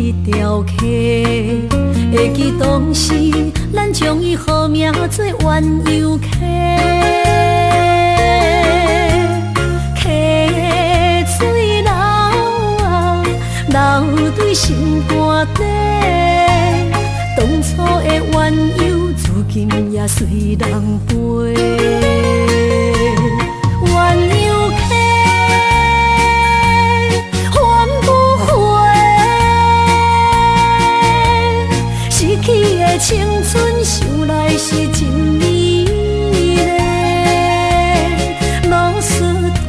這條溪，會記當時咱將伊號名做鴛鴦溪。溪水流啊，流對心肝底，當初的鴛鴦，如今也隨人飛。鴛鴦溪，還不回，失去的青春，想來是真美麗。ロスト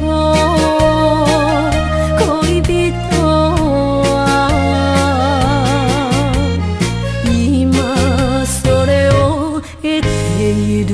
戀人啊，今それを得ている。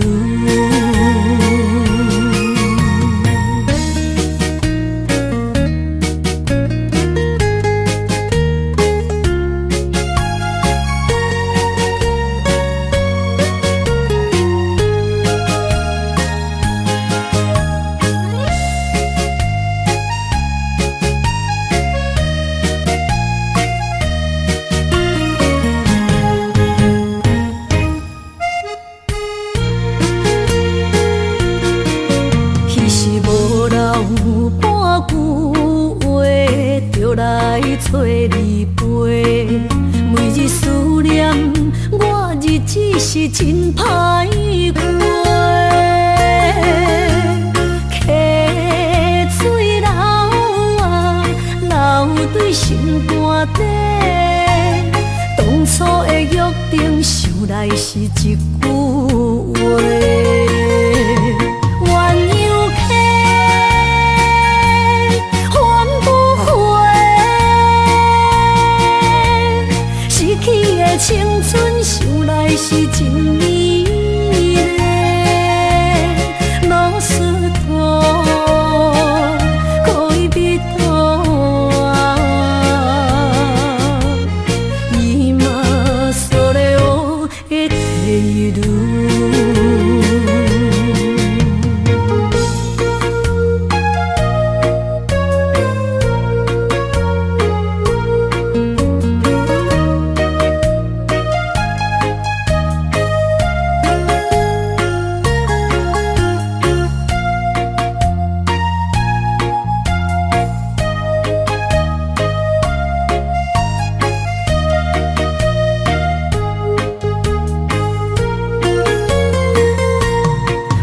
彼時無留半句話，就來揣你飛。每日思念，我日子是真歹過。溪水流啊，流對心肝底，當初的約定，想來是一句話。鴛鴦溪，還不回，失去的青春，想來是真美麗。ロスト戀人啊，今それを得ている。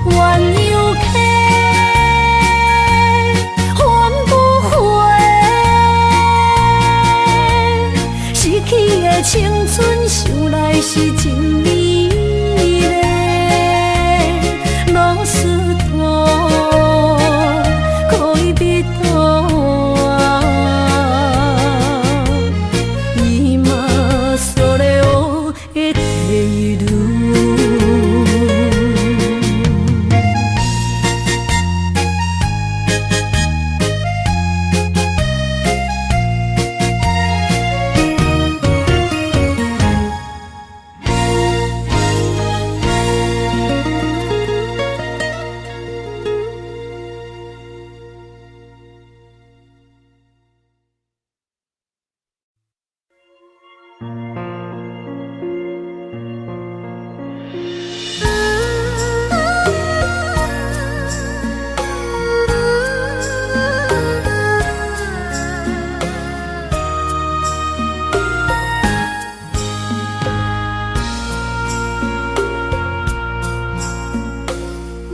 鴛鴦溪，還不回，失去的青春，想來是真美麗。ロスト戀人啊，今それを得ている。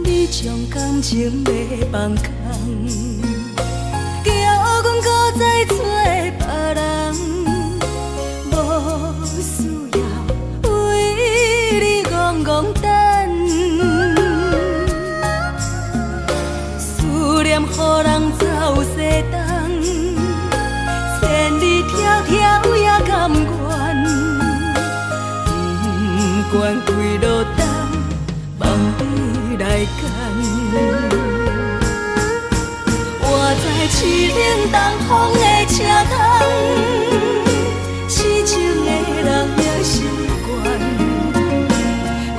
你將感情欲放空，叫阮閣再找別人，無需要為你戇戇等，思念予人走西東，千里迢迢也甘願，不管幾落冬，望你來牽。我知凄冷東風的車窗，痴情的人也習慣，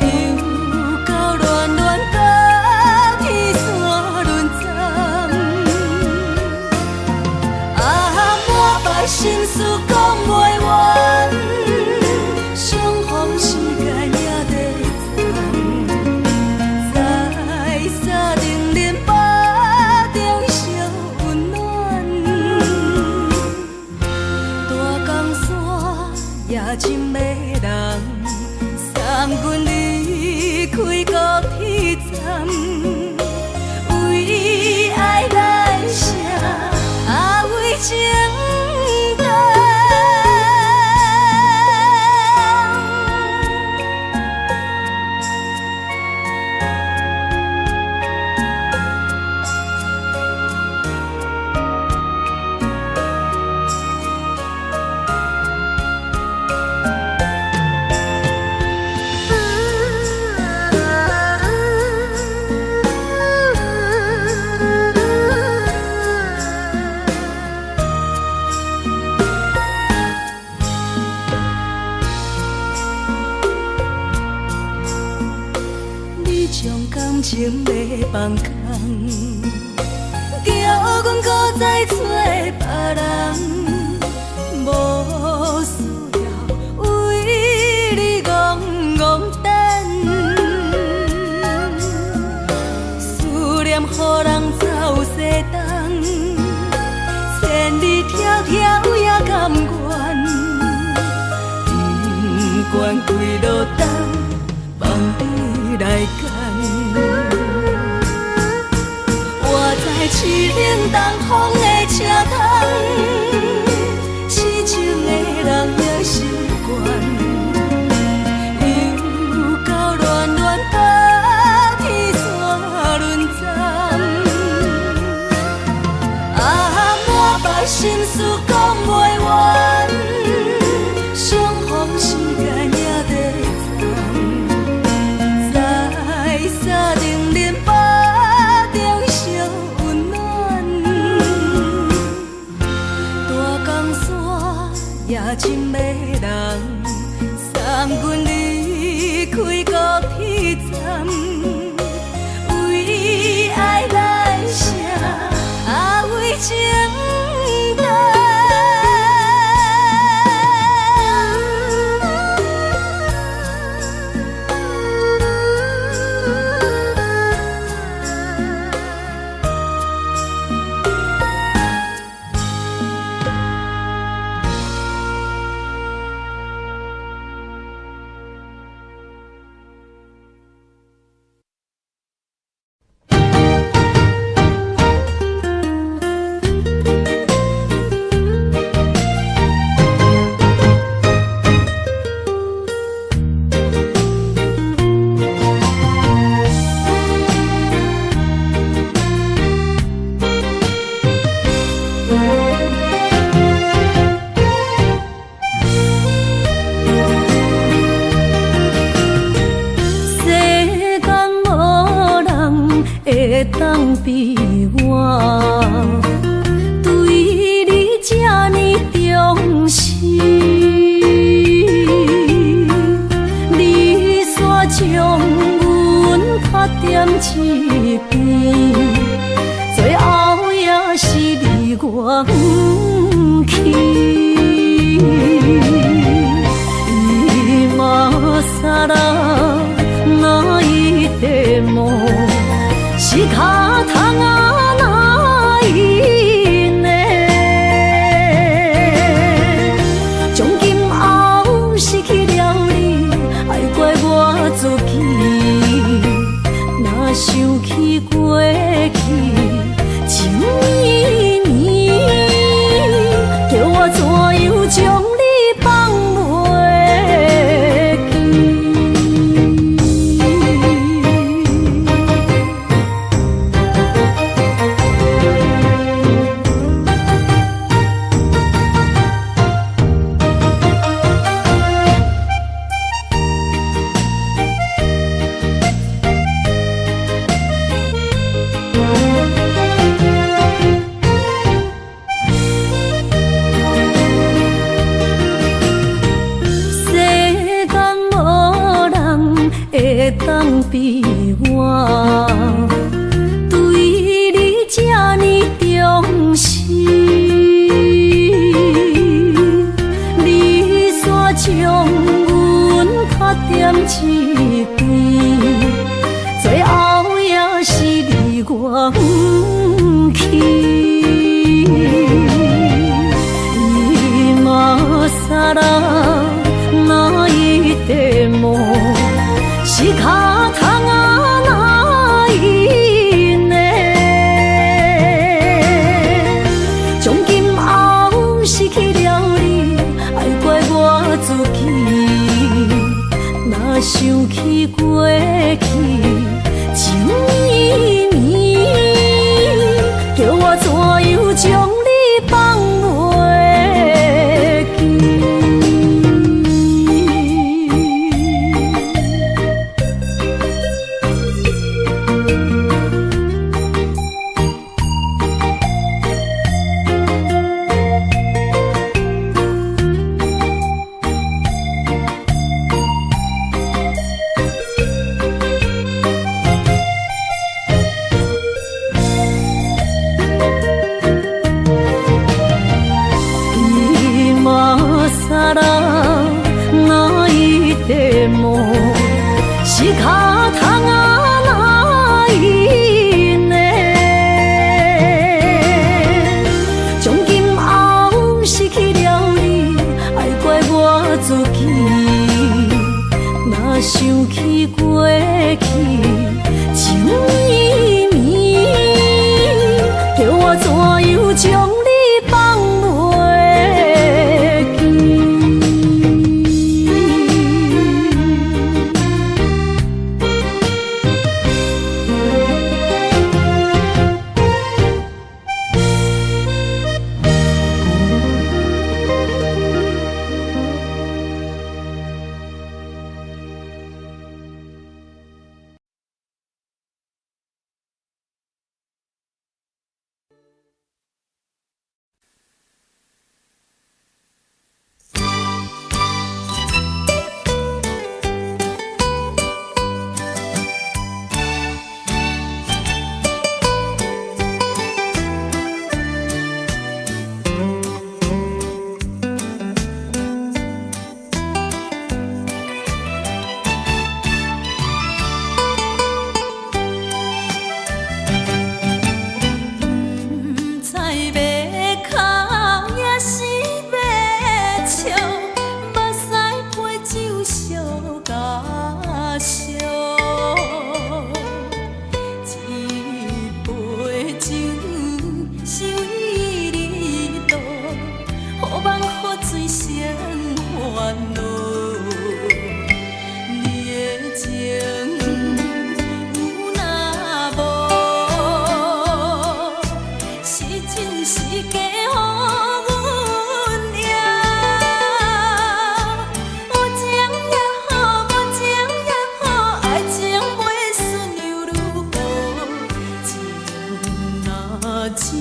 又到戀戀甲天山輪針，啊，滿腹心事講袂完。放空，叫阮閣再找別人，無需要為你戇戇等。思念予人走西東，千里迢迢也甘願，不管幾落冬，放你來揀。活在凄冷東風的車窗，痴情的人也習慣。又到暖暖冬天煞轮转，啊，满腹心事講袂完，相逢時間也短暫，在三重恁腹中相溫暖。大江山也真迷人，送阮離開高鐵站，為愛來寫，啊為情等。世間無人會當比我，對你這呢重視。你煞將阮拍踮一邊，最後也是離我遠去。今更泣いても仕方がないね。從今後失去了你，愛怪我自己。若想起過去情綿綿，叫我怎樣將你放袂記？世間無人會當比我，對你這呢重視。你煞將阮拍踮一邊，最後也是離我遠去。今更泣いても仕方がないね。從今後失去了你，愛怪我自己。若想起過去情綿綿，叫我怎樣將你放袂記？酒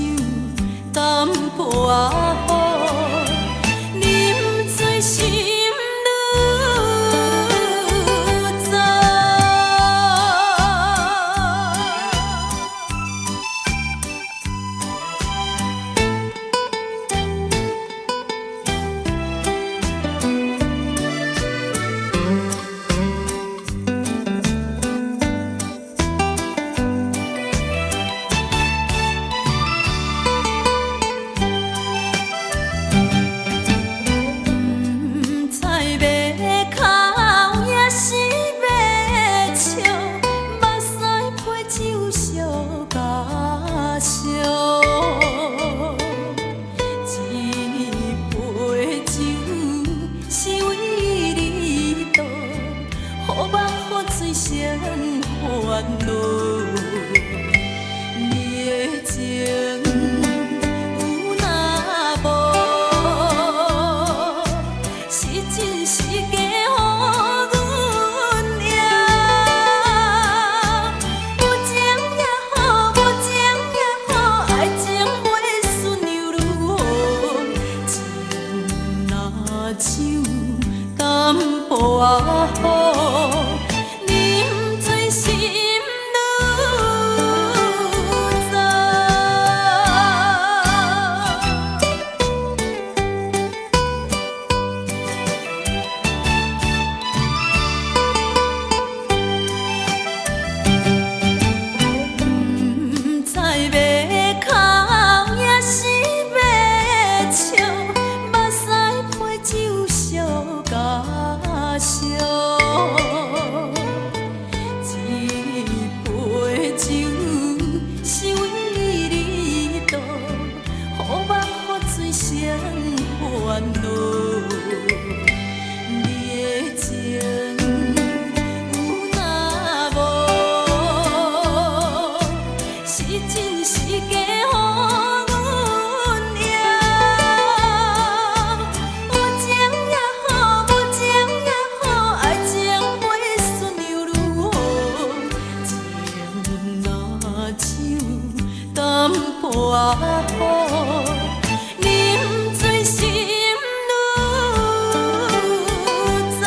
淡薄仔好，饮醉心愈早。毋知欲哭抑是欲笑，目屎陪酒相加烧。这杯酒是为你倒，予梦予醉成烦恼。你的情有若无，是真是假，予阮赢。有情也好，无情也好，爱情袂输又如何？情若酒淡薄仔好，饮醉心愈早。毋知欲哭抑是欲笑，目屎陪酒相加烧。这杯酒是为你倒，予梦予醉成烦恼。你的情有若无，是真是假，予阮赢。有情也好，无情也好，爱情袂输又如何？情若酒淡薄仔好，饮醉心愈早。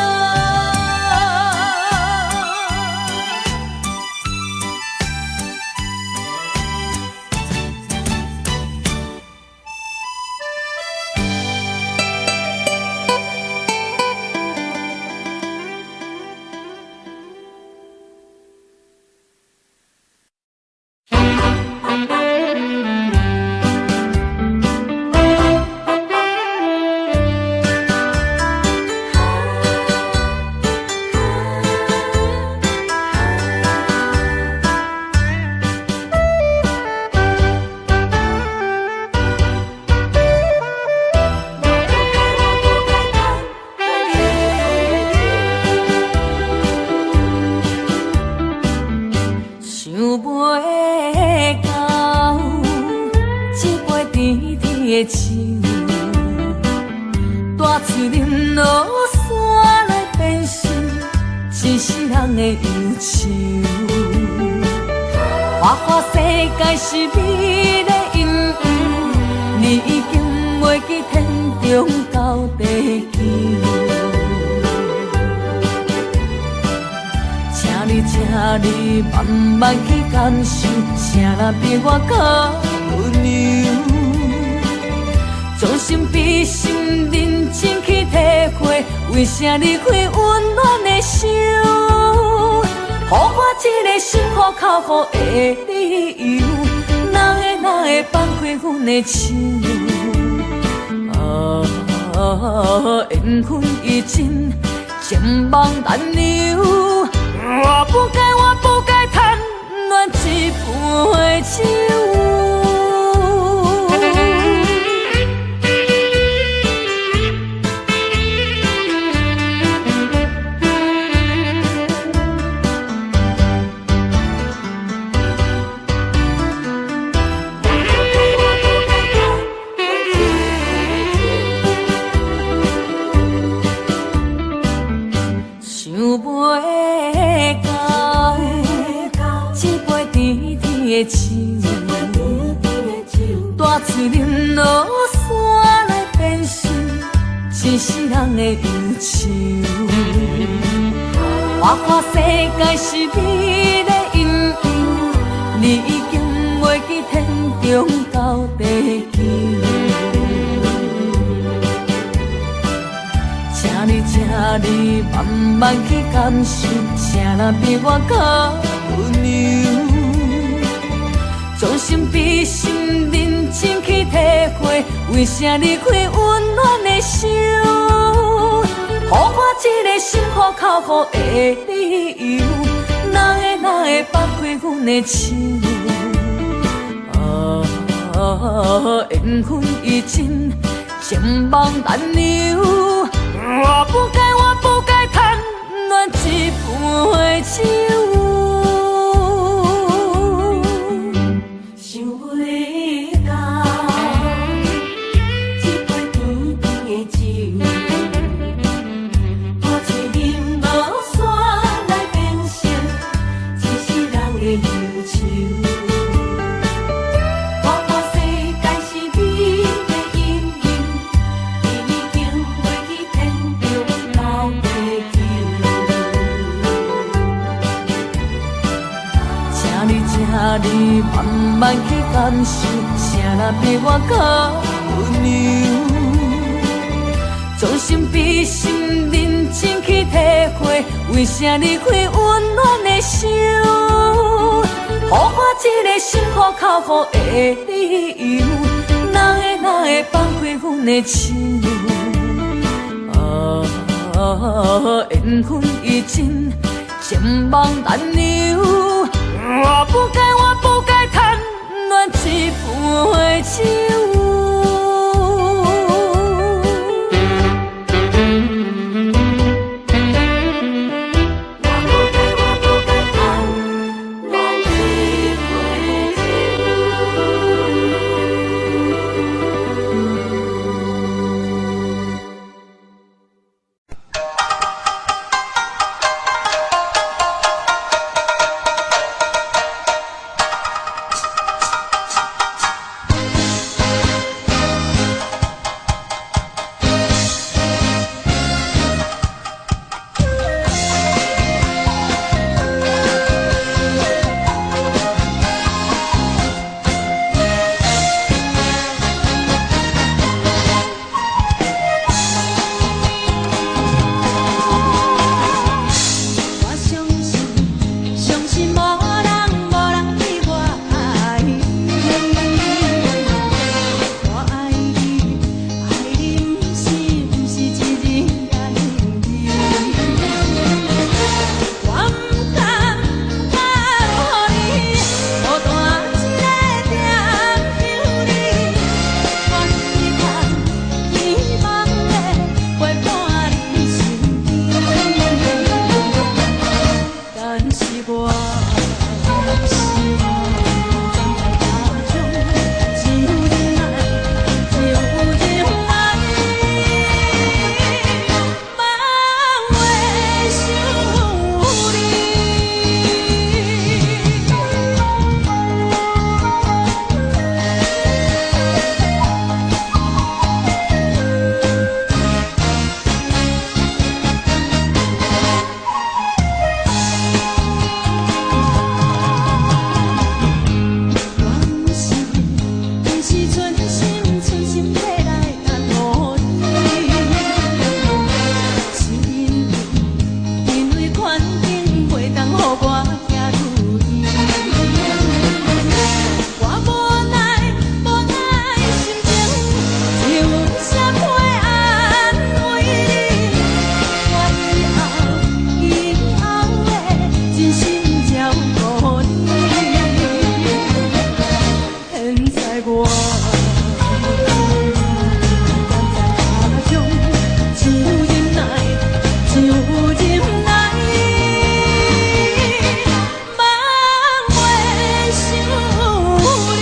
想袂到，这杯甜甜的酒，大喙啉落煞来变成一世人的忧愁。花花世界是美丽阴影，你已经袂记天长到地久。请你，请你慢慢去感受，啥人比我较温柔？将心比心，认真去体会，为啥离开温暖的手？予我这个心苦口苦的理由，哪会哪会放开阮的手？啊，缘分已尽，情梦难留。我不该，我不该贪恋这杯酒。想袂到，这杯甜甜的酒，喙啉落山來變成一世人的憂愁。花花世界是美麗陰影，你已經袂記天長到地久。請你，請你慢慢去感受，啥人比我較溫柔？將心比心，認真去體會，為啥離開溫暖的手？予我這個心予哭予的理由，哪會哪會放開阮的手？啊，緣分已盡，情網難留。我不該，我不該貪戀一杯酒。想袂到這杯甜甜的酒，大喙啉落煞來變成一世人的憂愁。花花世界是美麗陰影，你已經袂記天長到地久。請你，請你慢慢去感受，啥人比我較溫柔？將心比心，認真去體會，為啥離開溫暖的手？予我這個心予哭予的理由，哪會哪會放開阮的手？啊，緣分已盡，情網難留。我不該，我不該貪戀一杯酒。我不該，我不該貪戀一杯酒。我相信，相信無人無人比我愛你。我愛你，愛你毋是毋是一日也兩日。我毋甘毋甘予你孤單一个踮想你，我希望希望會陪伴你身邊。但是我是我踮在家中，只有忍耐，只有忍耐，茫袂想你。我毋是，毋是存心存心欲來耽誤你，是因為因為環境袂當予我行如意。我無奈無奈心情，只有寫批安慰你。我以後以後會真心照顧你。現在我踮在家中，只有忍耐，只有忍耐，茫袂想你。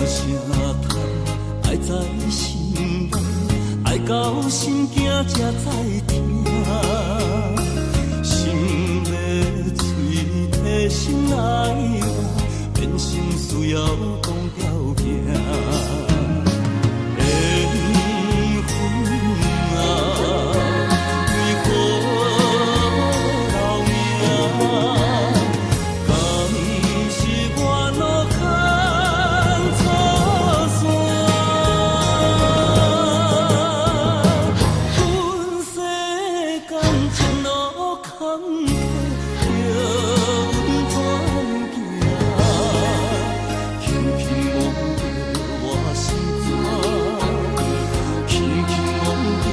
聲嘆，愛在心內，愛到心驚才知疼。心欲喙提心內話，變成需要講條件。緣分啊，為何留名？敢是我路牽錯線？阮世間情路坎坷，叫阮怎行？輕輕摸著我心肝，輕輕摸著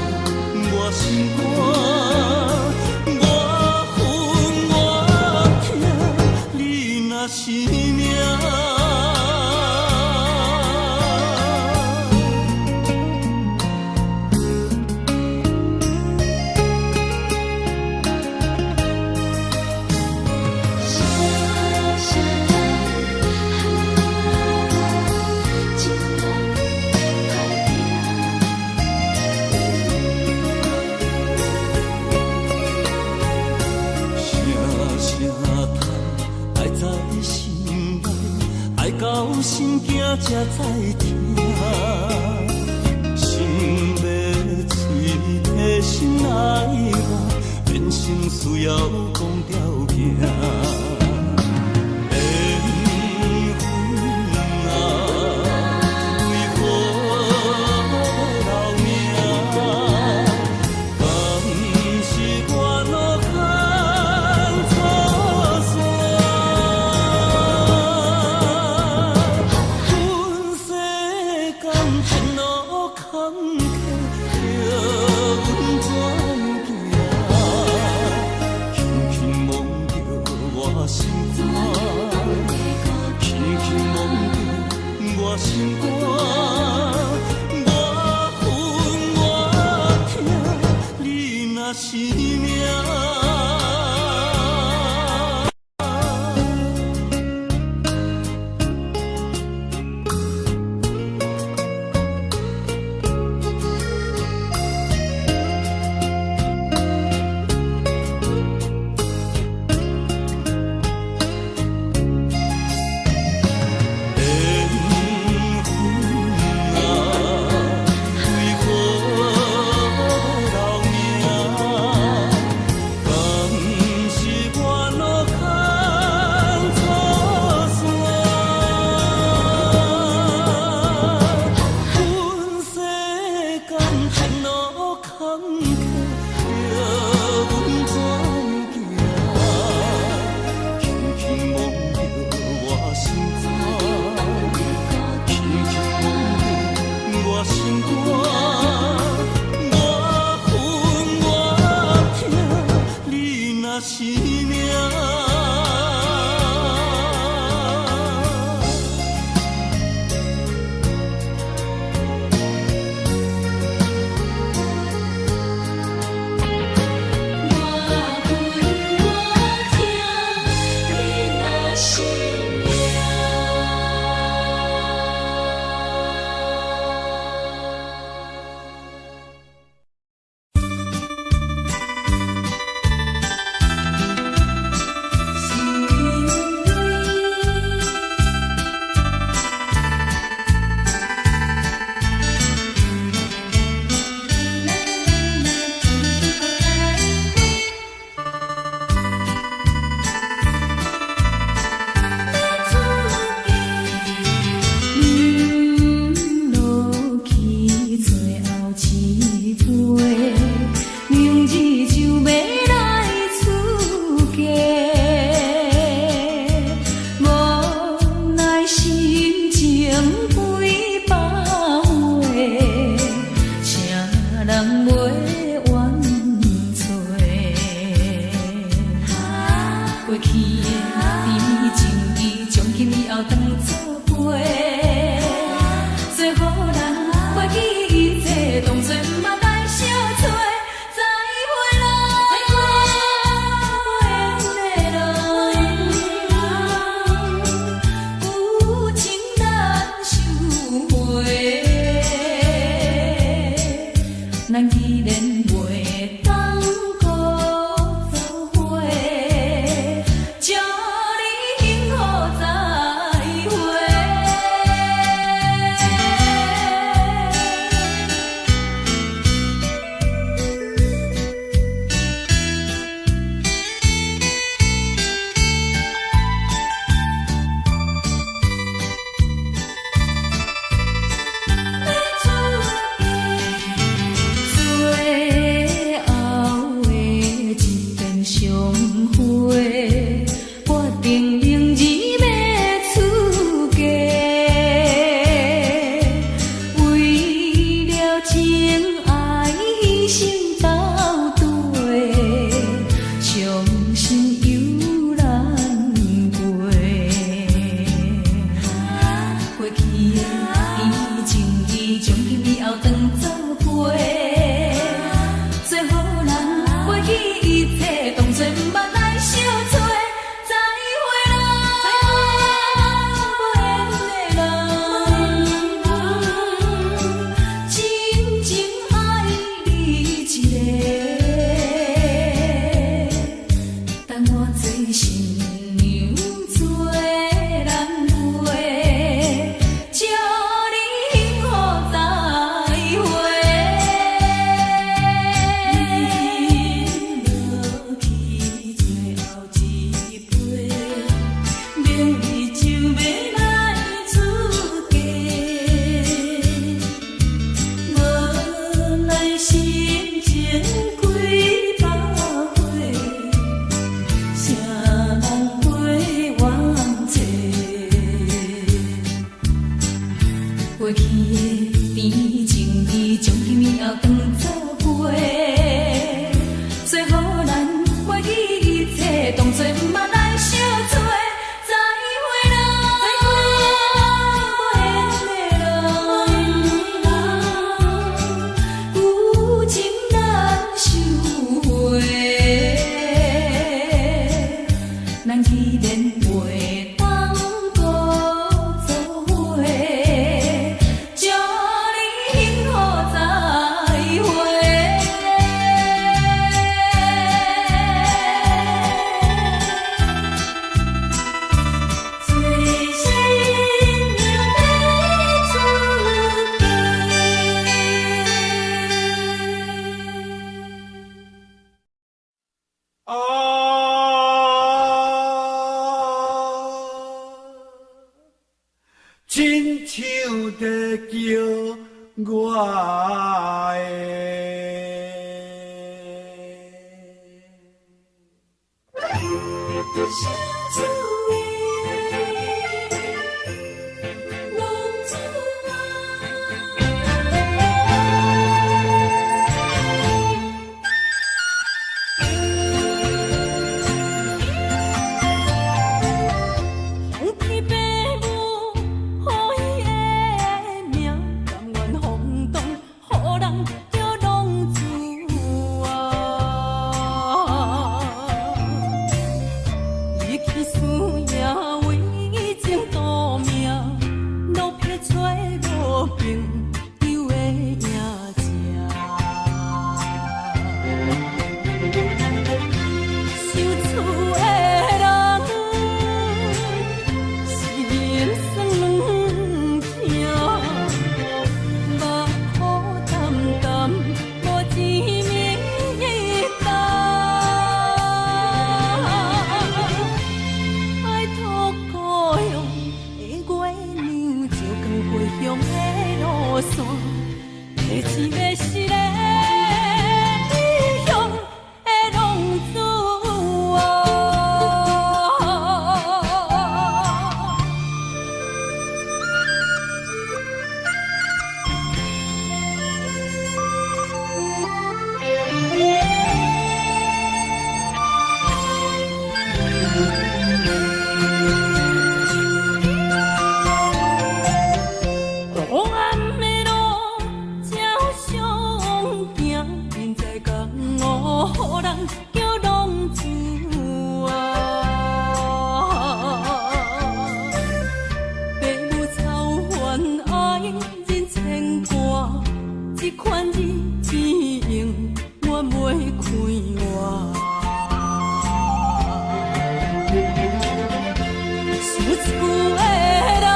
我心肝，我恨我疼，你若是命。聲聲嘆，情路歹行。聲聲嘆，愛在心內，愛到心驚才知疼。心欲喙提心內話，變成需要講條件。緣分啊，為何留名？敢是我路牽錯線？阮世間情路坎坷，叫阮怎行？輕輕摸著我心肝，輕輕摸著我心肝，我恨我疼，你若是命。緣分啊，為何留名？敢是我路牽錯線？阮世間情路坎坷，叫阮怎行？輕輕摸著我心肝，輕輕摸著我心肝，我恨我疼，你若是命。我恨我疼，你若是命。饮落去最後一杯，明日就欲來出嫁，無奈心情幾百回，請人袂怨罪。過去的甜蜜情誼，從今以後當作陪。做予人袂記一切，當作毋捌來相找。再會啦，無緣的人，舊情難收回。的甜情意，從今以後當做陪。做好人，袂記一切，當作毋捌來相揣。再會啦，無緣的人，真情愛你一個。等我做新娘做人陪，祝你幸福再會。飲落去最後一杯，明日就欲來出嫁。無奈心情幾百回，誰人陪我坐？過去的甜情意，從今以後當做陪。做好人，袂記一切，當作毋捌來相揣。再會啦，無緣的人，舊情難收回。咱既然袂當閣做伙，祝你幸福再會。做新娘欲出嫁。啊，親像在叫我的。相思的浪子啊。红天白母，予伊的名，甘愿风动，予人叫浪子啊。离去思夜为情赌命，落魄找无朋友的影子。想厝的人，心酸软疼，目苦澹澹，無一暝冬。拜託故鄉的月娘，照光回鄉的路線，提錢欲死的異鄉的浪子啊！黑暗的路才相行，人在江湖，予人叫浪子啊。爸母操烦愛人牽掛，這款日子永遠袂快活。想厝的人，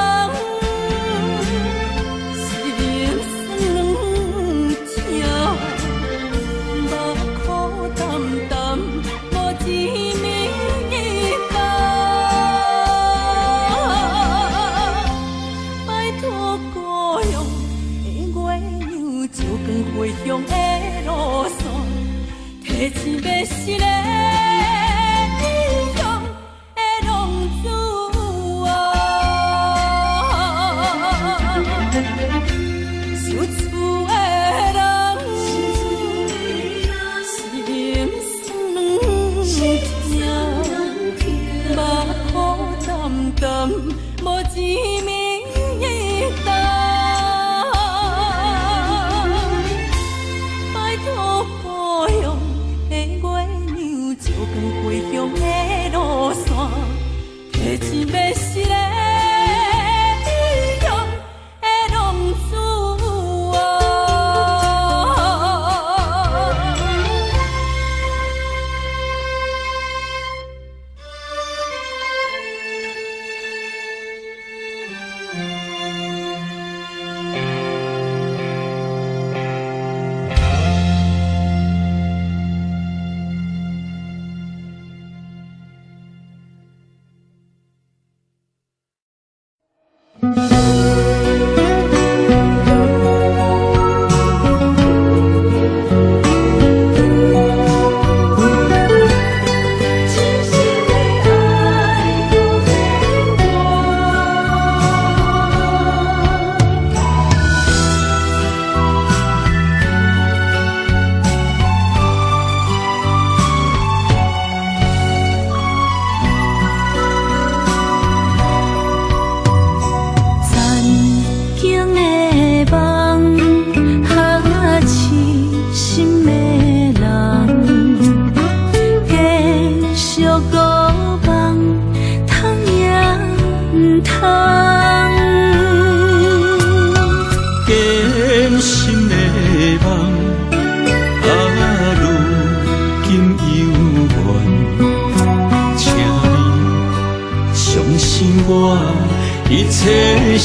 心酸软疼，目苦澹澹，無一暝冬。拜託故鄉的月娘，照光回鄉的路線，提錢欲死的異鄉的浪子啊！想厝的人，心酸軟疼，目苦澹澹，無一暝冬。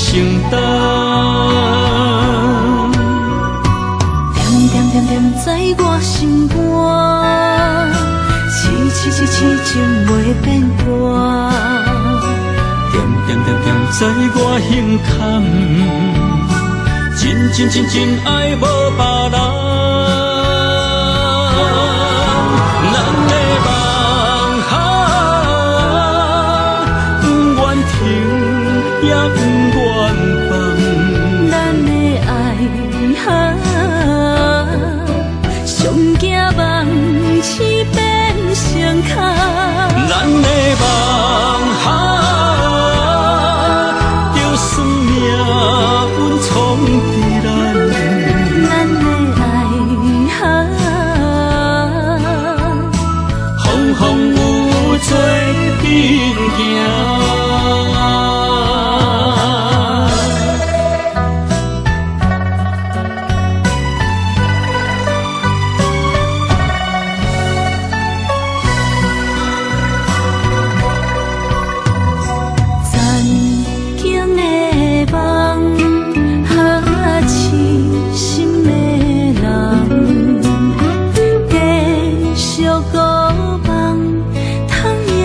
承擔。恬恬恬恬在我心肝，痴痴痴痴情袂變卦。恬恬恬恬在我胸坎，真真真真愛無別人。咱的夢啊，不願停也不願放。咱的愛啊，上驚夢醒變成空。咱的夢啊，就算命運創佇咱。咱的愛啊，風風雨雨做陣行。残景的夢，哈痴心的人，繼續孤夢，通也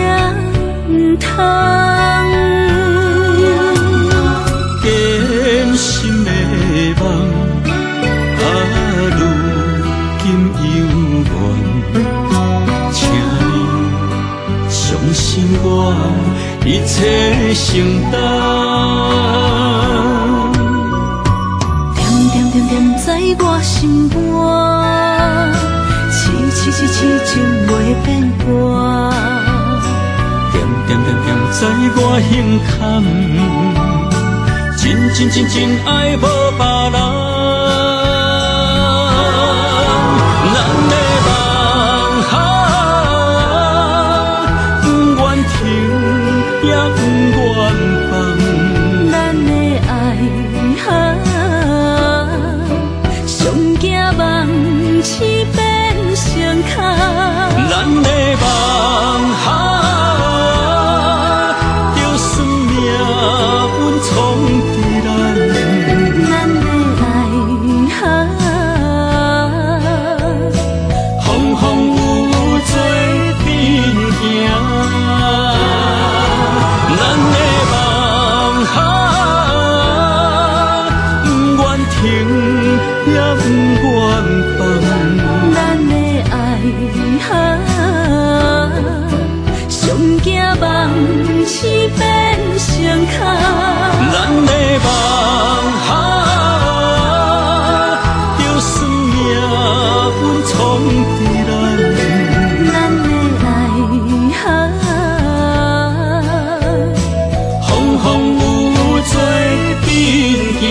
毋通。堅心的夢，啊，如今猶原，請你相信我，一切承擔。恬恬恬恬在我心肝，痴痴痴痴情袂變卦。恬恬恬恬在我胸坎，真真真真愛無別人。咱的夢啊，不願停也不願放。咱的愛啊，上驚夢醒變成空。咱的夢啊，就算命運創佇咱。咱的愛啊，風風雨雨做陣行。咱的夢啊，不願停也不願放。咱的愛啊，上驚夢醒變成空。咱的夢啊，就算命運創佇咱。咱的愛啊，風風雨雨做陣行。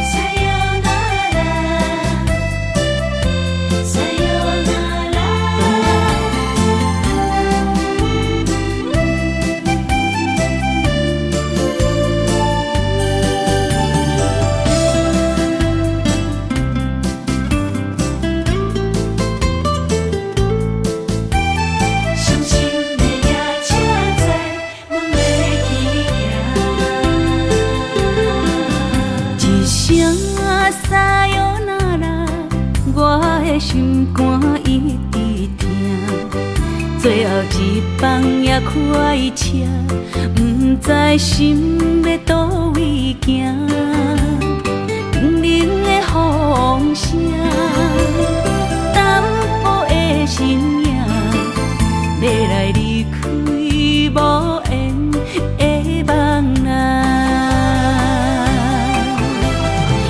さよなら、さよなら。伤心的夜车载阮欲去行。一声さよなら，我的心肝一直疼。最後一班也開車，毋知心欲佗位行。冷冷的風聲，淡薄的身影，欲來離開無緣的夢啊。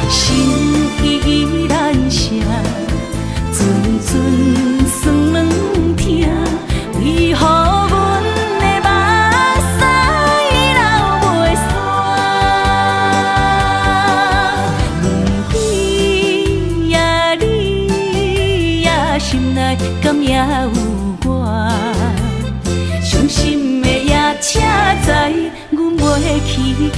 心意難捨，陣陣酸軟疼，為何阮的目屎流袂煞？阮伫心內敢猶有我？傷心的夜車知阮袂去行。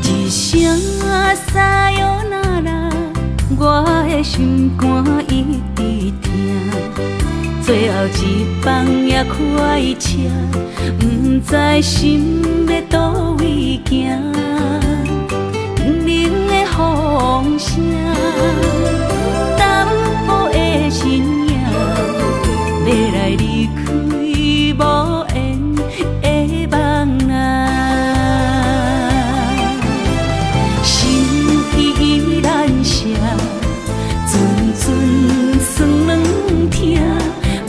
一聲さよなら，我的心肝一直疼。最後一班也開車，毋知心欲佗位行。冷冷的風聲，淡薄的身影，欲來離開無緣的夢啊。心意難捨，陣陣酸軟疼，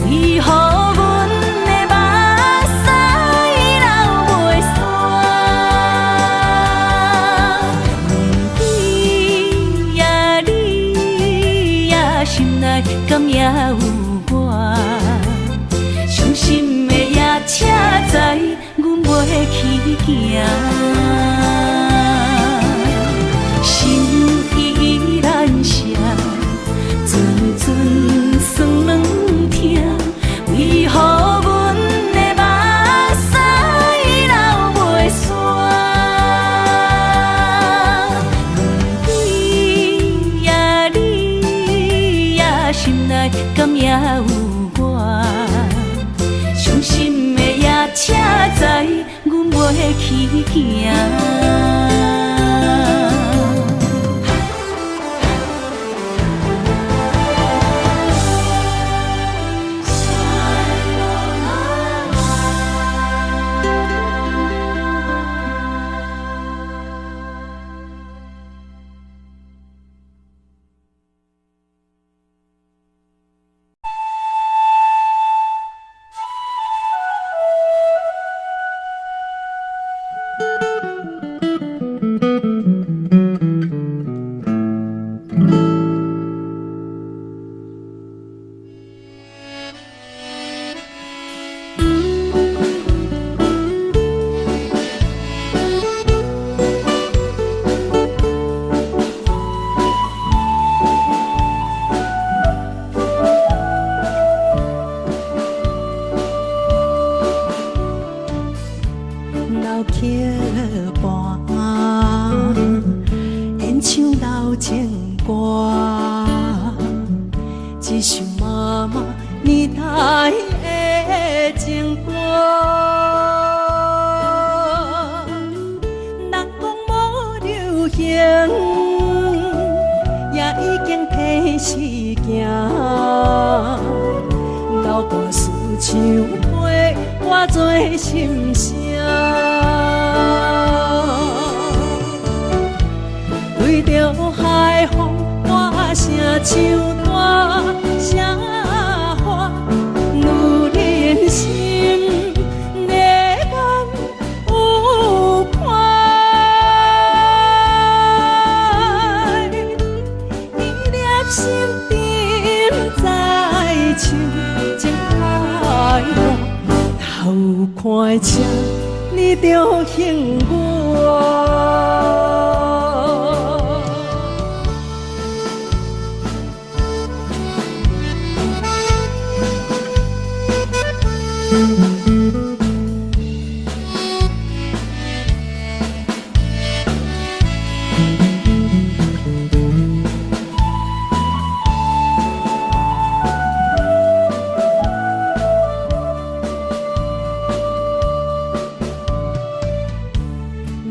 為何阮的目屎流袂煞？问你呀你呀，心內敢猶有我？傷心的夜車知阮袂去行。心意難捨，陣陣酸軟疼，為何阮的目屎流袂煞？问你呀你呀，心內敢猶有我？傷心的夜車知阮袂去行。老曲伴，演唱老情歌，一首妈妈年代的情歌。人講無流行，也已經提時行。老歌词唱陪我做心声。对著海风，大声唱大声喊，女人心的眼有看。一粒心沉在深情海海，头看车，你就幸我。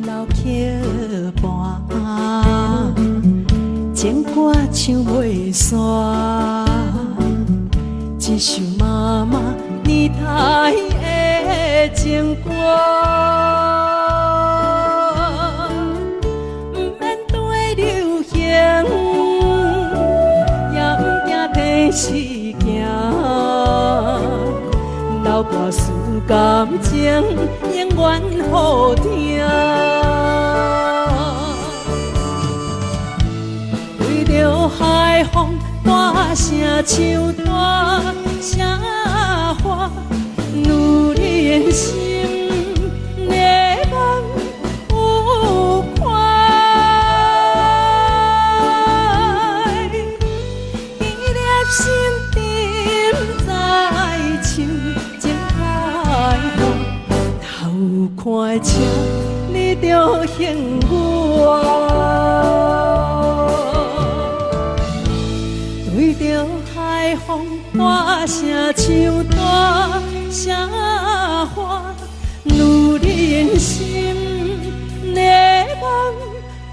老曲伴，情歌唱袂煞，一首妈妈年代的情歌，毋免对流行，是行，流跋思感情永遠好聽。對著海風大聲唱大聲喊，女人心的夢有看。一粒心沉在深情海岸，头看的车，你著幸我。对著海風大聲唱大聲喊，女人心的夢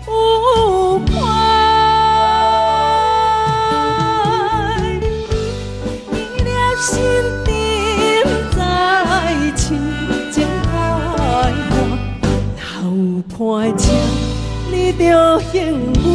有看。一粒心沉在深情海岸，頭看的車，你著幸我。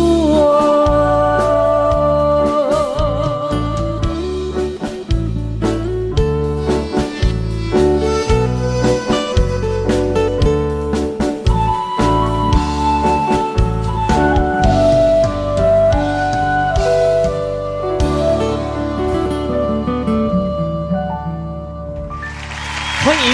歡迎。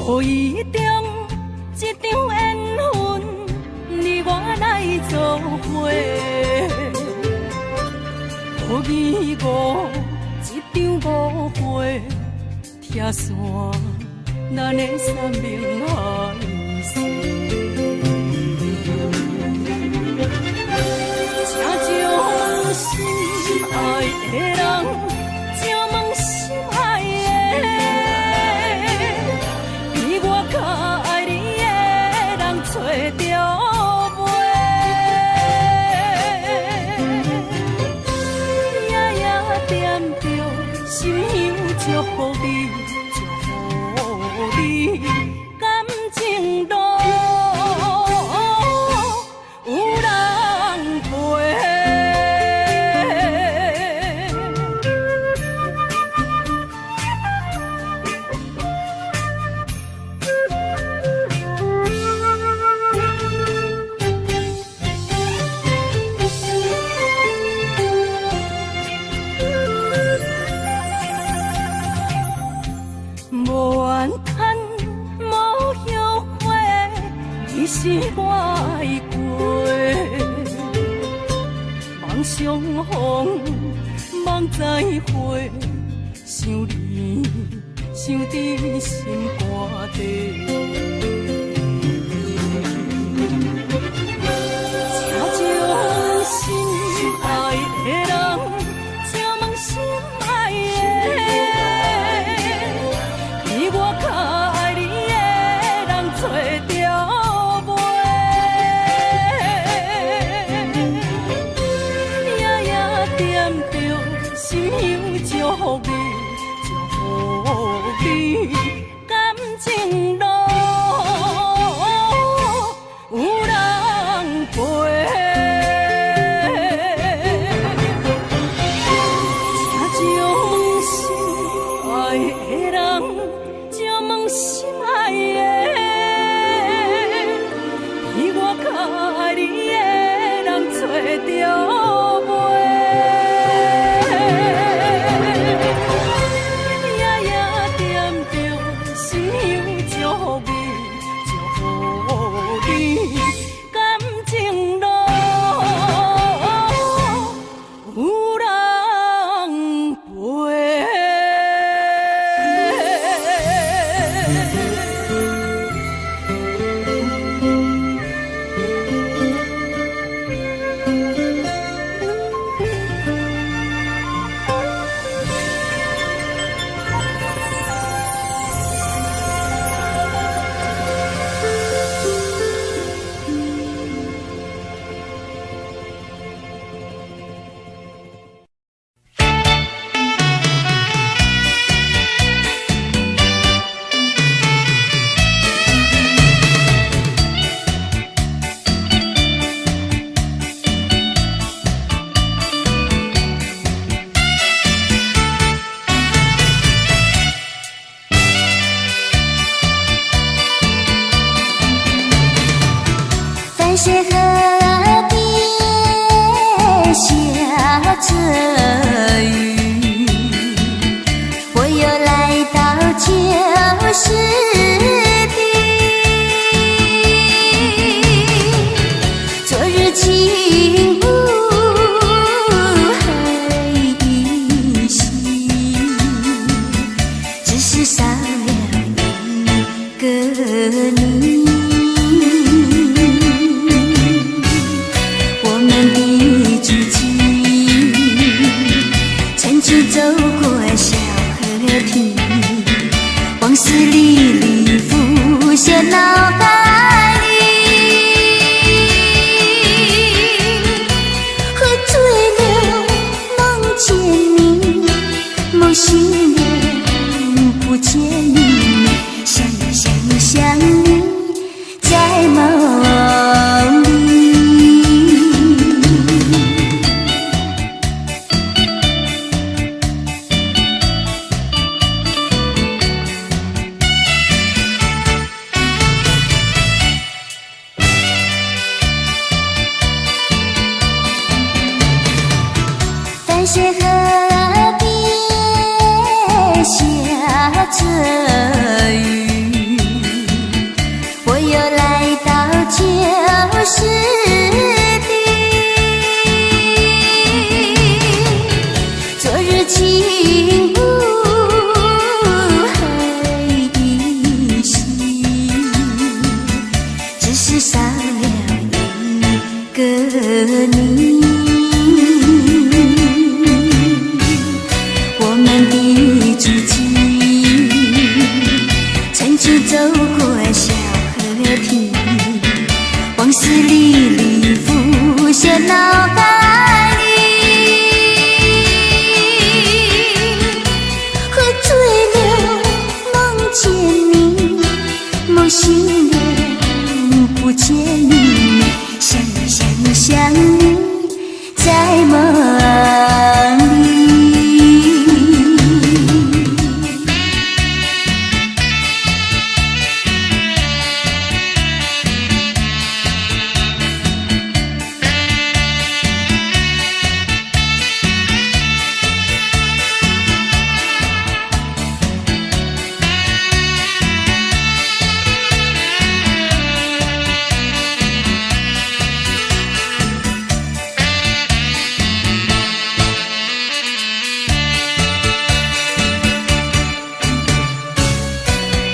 無意中一場緣分，你我來做伙。無疑誤一場誤會，拆散咱的山盟海誓。請將心愛的人，請問心愛的，比我較愛你的人揣著袂？夜夜惦著心香祝福你，祝福你感情路有人陪。無怨嘆，無後悔，你是我愛過。望相逢，望再會，想你，想佇心肝底。請將心愛的人，請問心愛的，比我較愛你的人揣著袂？夜夜惦著心香祝福你，祝福你感情路有人陪。請將心愛的人，請問心愛的，比我較愛你的人揣著袂？夜夜惦著心香祝福你，祝福你感情路有人陪。水河邊下著雨，我又來到舊時地。昨日情霧還依稀，只是少了一個你。我們的足跡，曾經走過小河堤，往事歷歷浮現腦海裡。喝醉了夢見你，夢醒了不見你，想你想你想你，在夢裡。淡水河邊下著雨，我又來到舊時地。昨日情霧還依稀，只是少了一個你。我們的足跡，曾經走過小河堤，往事歷歷浮現腦海裡。喝醉了夢見你，夢醒了不見你，想你想你想你，在夢裡。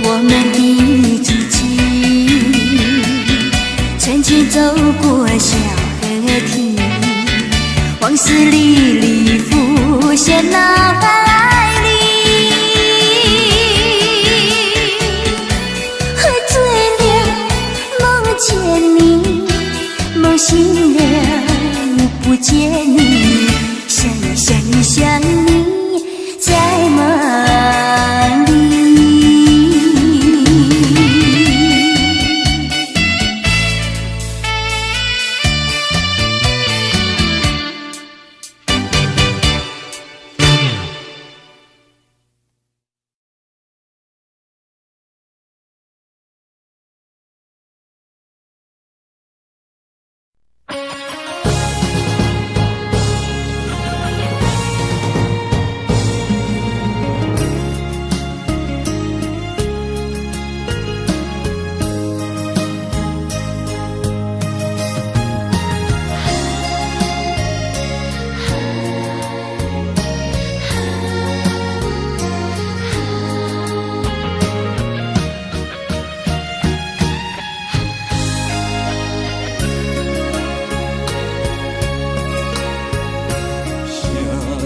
我們的足跡，曾經走過小河堤，往事歷歷浮現腦海裡。喝醉了夢見你，夢醒了不見你，想你想你想你，在夢裡。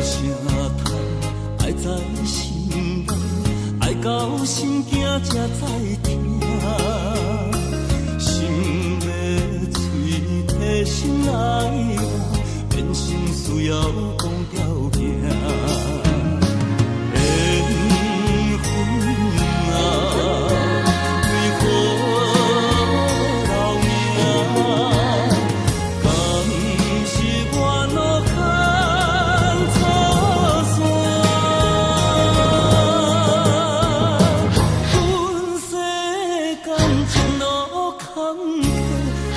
聲叹，愛在心內，愛到心驚才知疼。心欲喙提心內話，變成需要講條件。緣分啊，為何留名？敢是我路牽錯線？阮世感情路坎坷，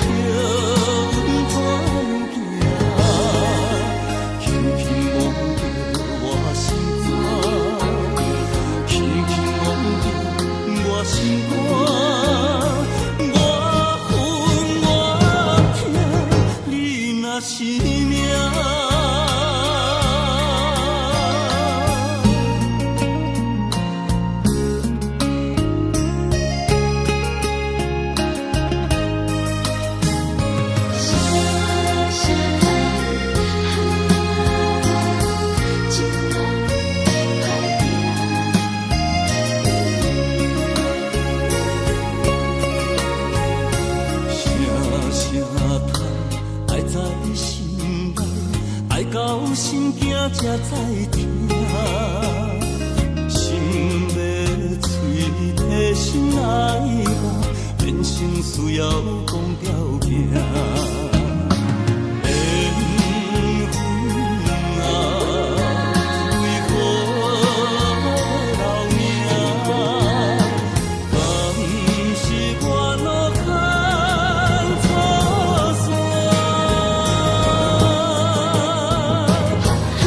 是命。声声叹，爱在心内，爱到心惊才知疼。心欲喙提心爱我，人生需要讲条件。缘分啊，为何留名？敢是我路牵错线？阮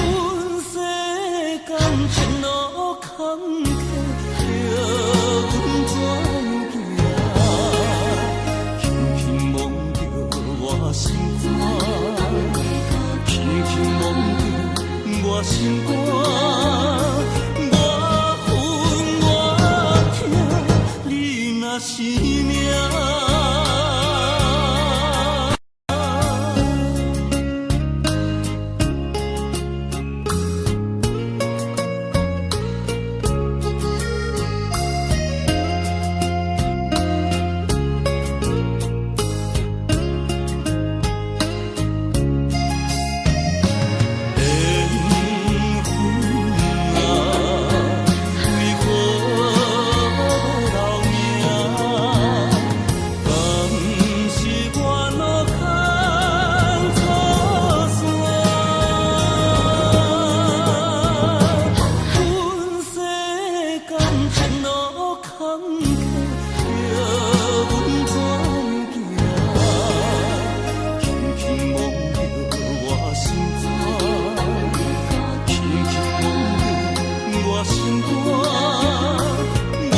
世间情路坎坷，叫阮怎样行？轻轻摸著我心肝，轻轻摸著我心肝。我恨我疼，你若是命。缘分啊，为何留名？敢是我路牵错线？阮世间情路坎坷，叫阮怎样行？轻轻摸著我心肝，轻轻摸著我心肝。我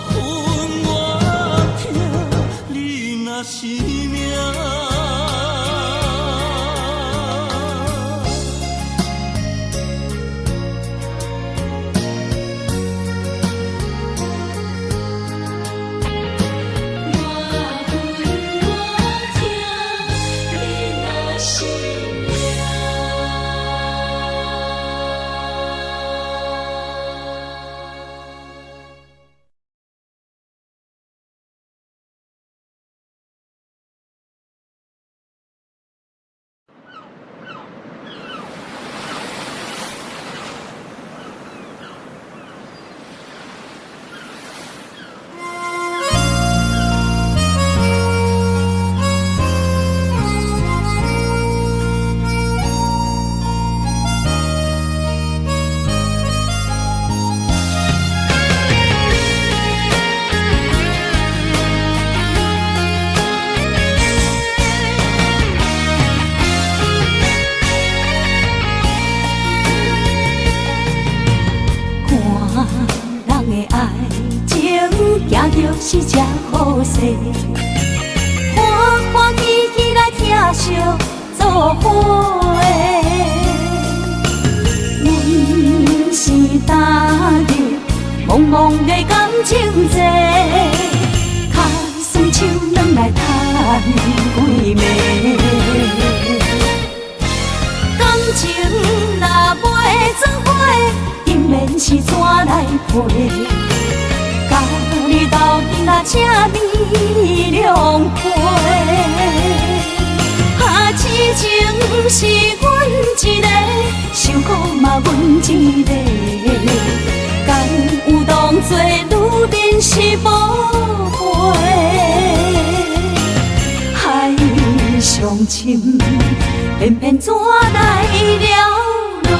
恨我疼，你若是命。我恨我疼，你若是命。看人的爱情，行著是这好势，欢欢喜喜来疼惜做伙。阮是踏入茫茫的感情债，跤酸手软来趁几暝。感情若袂做伙，当然是怎来陪？共你斗阵啊，请你谅解。啊，痴情是阮一个，受苦嘛阮一个。敢有當作女人是寶貝？海上深，偏偏怎來了落？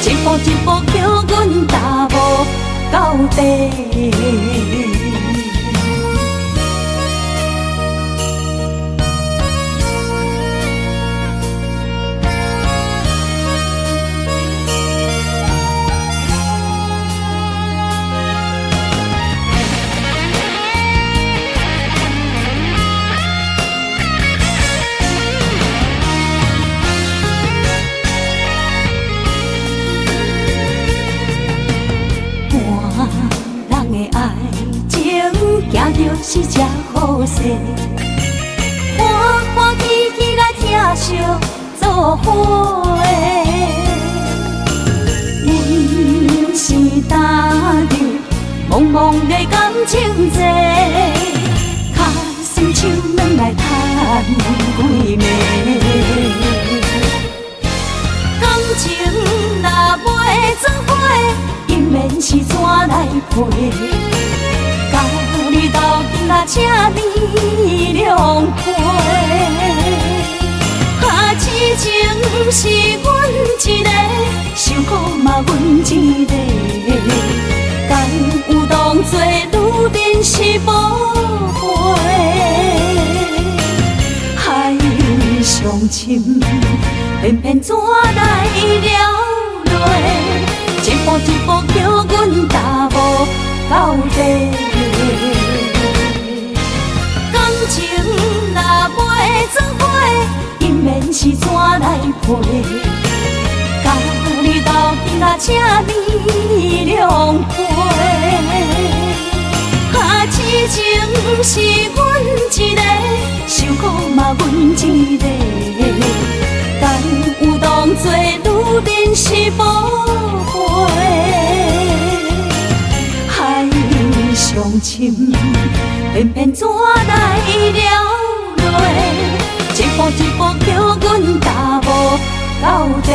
一步一步叫阮踏無到底。就是這好勢，歡歡喜喜來疼惜做伙。阮是踏入茫茫的感情債，跤酸手軟來趁幾暝。感情若袂做伙，姻緣是怎來配？共你鬥陣啊，請你兩杯。啊，痴情是阮一个，受苦嘛阮一个。敢有當作女人是寶貝？海上深，偏偏怎來了淚？一步一步叫阮踏無到底。感情若袂做伙，姻緣是怎來配？共你鬥陣啊，請你兩杯。啊，痴情是阮一个，受苦嘛阮一个。敢有當作女人是寶貝？海上深，偏偏怎來了淚？一步一步叫阮踏無到底。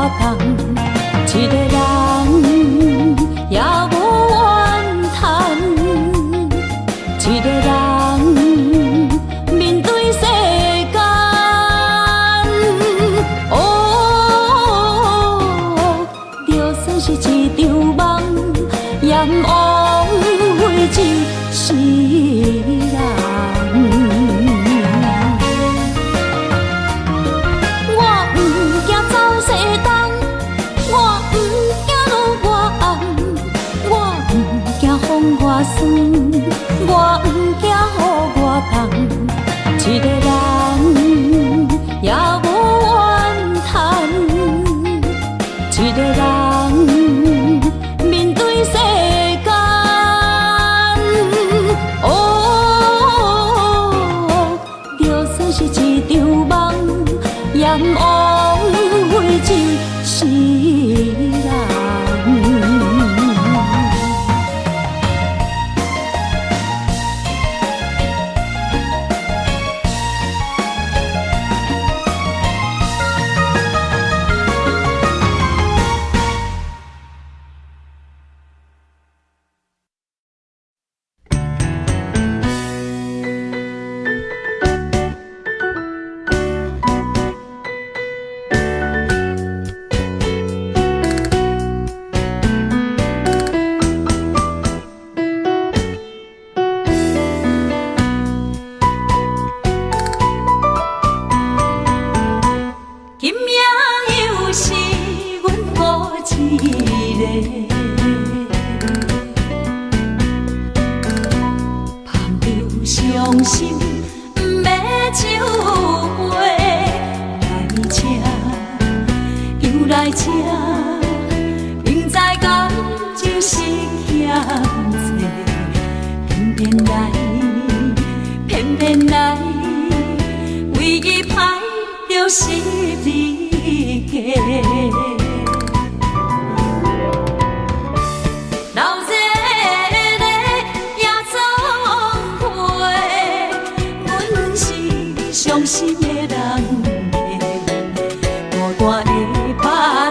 我共，一个人也無怨嘆，一個人面對世間。哦，就算是一場夢，也毋枉費這世人。我毋驚走西東，我毋驚落外暗，我毋驚風外酸，我毋驚雨外重，一個人也無怨嘆，一個人面對世間。哦，就算是一場夢，也毋枉費這世人。今夜又是阮孤一个，捧著傷心欲酒杯，來這又來這，明知感情是欠債，偏偏來，偏偏來，為伊歹著十字架。流熱的也總會，阮是傷心的人客，孤單的吧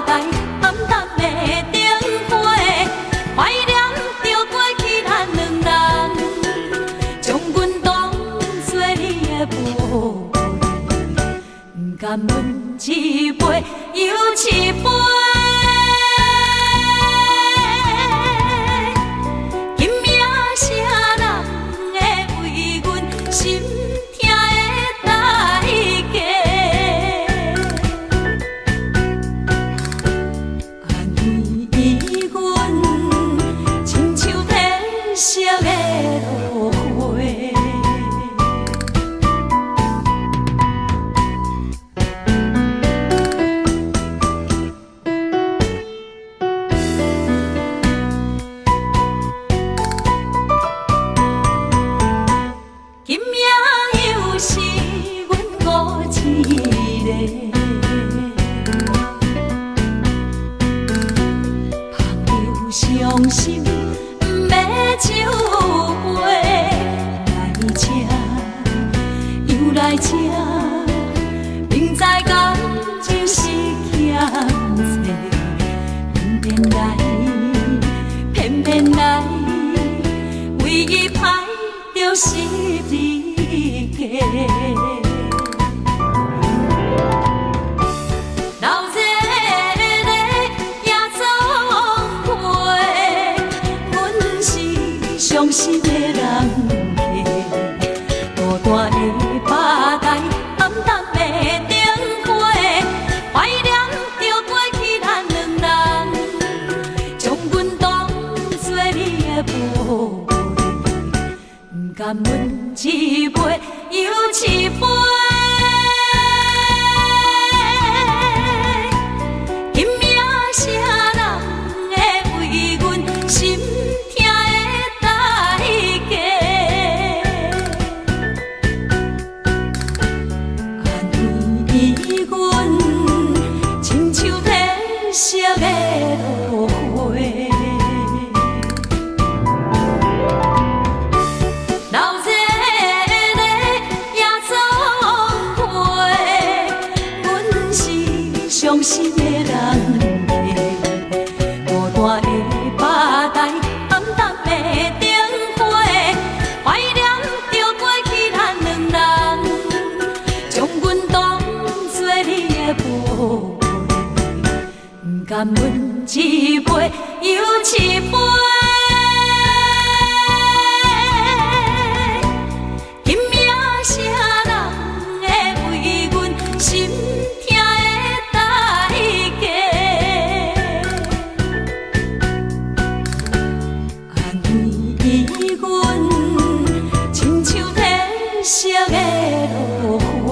台，暗淡的燈火，懷念著過去咱兩人，將阮當作你的寶貝，毋甘阮一杯又一杯。今夜啥人會為阮心疼的代價？安慰阮，親像褪色的落花。今夜又是阮孤一個，捧著傷心欲酒杯，來這又來這，明知感情是欠債，偏偏來，偏偏來，為伊歹著十字架。流熱的也總會，阮是傷心的人客，孤單的吧台，暗淡的燈火，懷念著過去咱兩人，將阮當作你的寶貝，毋甘阮一杯又一杯。今夜啥人會為阮心疼的代價？安慰阮，親像褪色的落花。流熱的也總會，阮是傷心心的人客，孤單的吧台，暗淡的燈火，懷念著過去咱兩人，將阮當作你的寶貝，毋甘阮一杯又一杯。今夜啥人會為阮心疼的代價？按呢阮親像褪色的落花。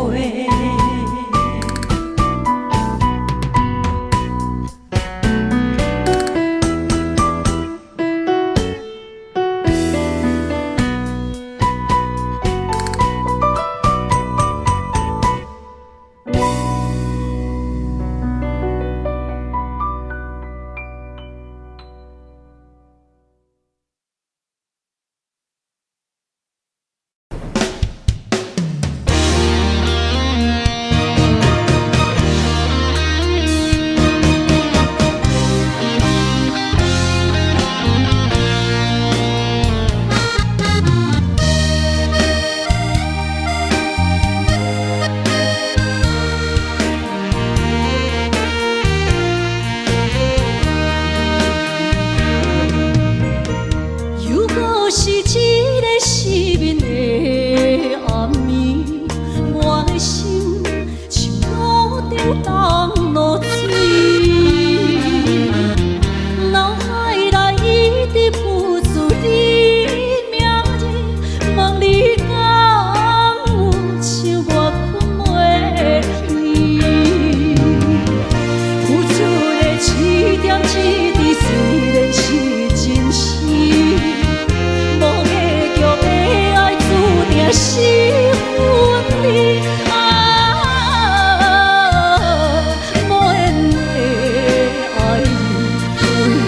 又閣是一个失眠的暗暝，我的心像炉顶冻露水，脑海內一直浮出你名字，問你敢有像我睏袂去？付出的一點一滴雖然是真實。無結局的愛注定是分離啊！無緣的愛人，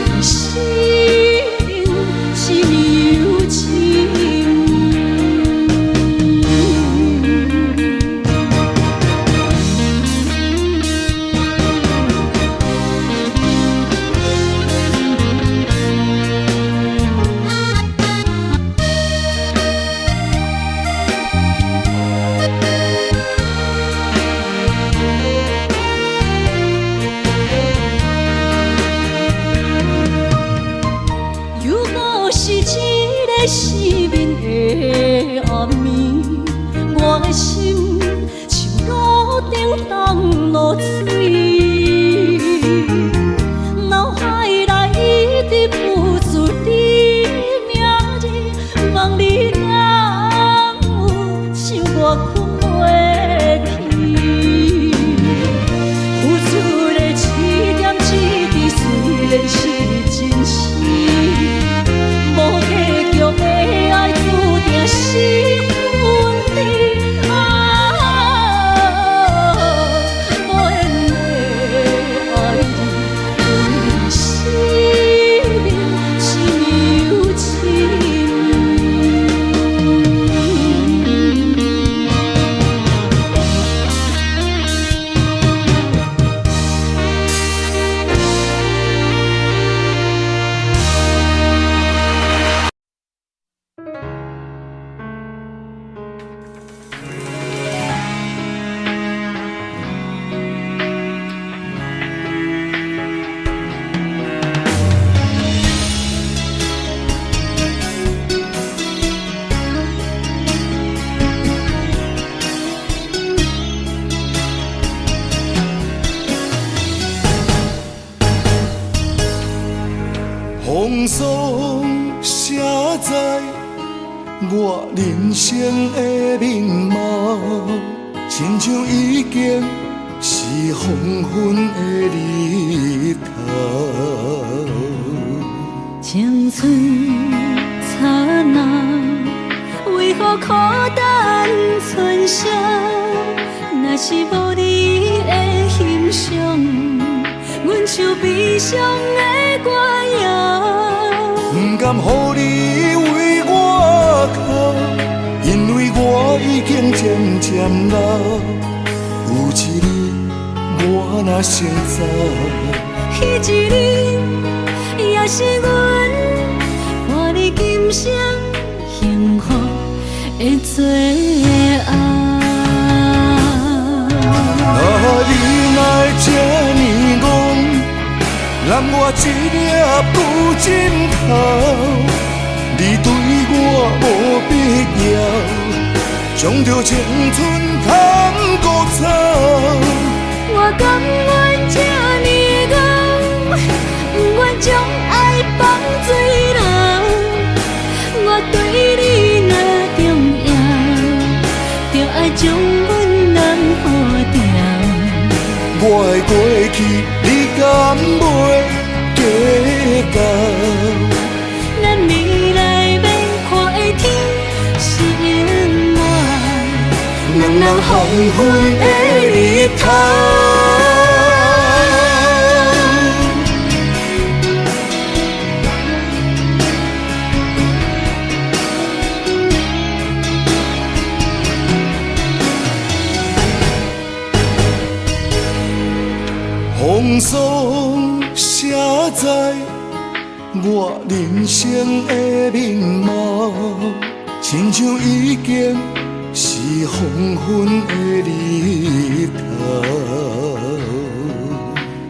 為生一暝又一暝。又閣是一个失眠的暗暝，我的心像炉頂凍露水，腦海內一直浮出你名字，問你敢有像我睏袂去？付出的一點一滴雖然是真實，無結局的愛注定是分離啊！無緣的愛人，為生命一暝又一暝。風霜寫在我人生的面貌，親像已經是黃昏的日頭。青春燦爛，為何苦等春宵？若是無你的欣賞，阮像悲傷的歌謠。不甘予你為我哭，因為我已經漸漸老。有一日我我若先走。彼一日也是阮伴你今生幸福的最后。啊，你哪会这呢戆，揽我一粒旧枕头？你对我无必要，将著青春牵孤走。我甘愿这呢戆，不愿将爱放水流。我对你若重要，就爱将阮揽好牢。我的过去，你敢袂计较？咱未来欲看的天是永远两人黄昏的日头。风霜写在我人生的面貌，亲像已经是黄昏的日头。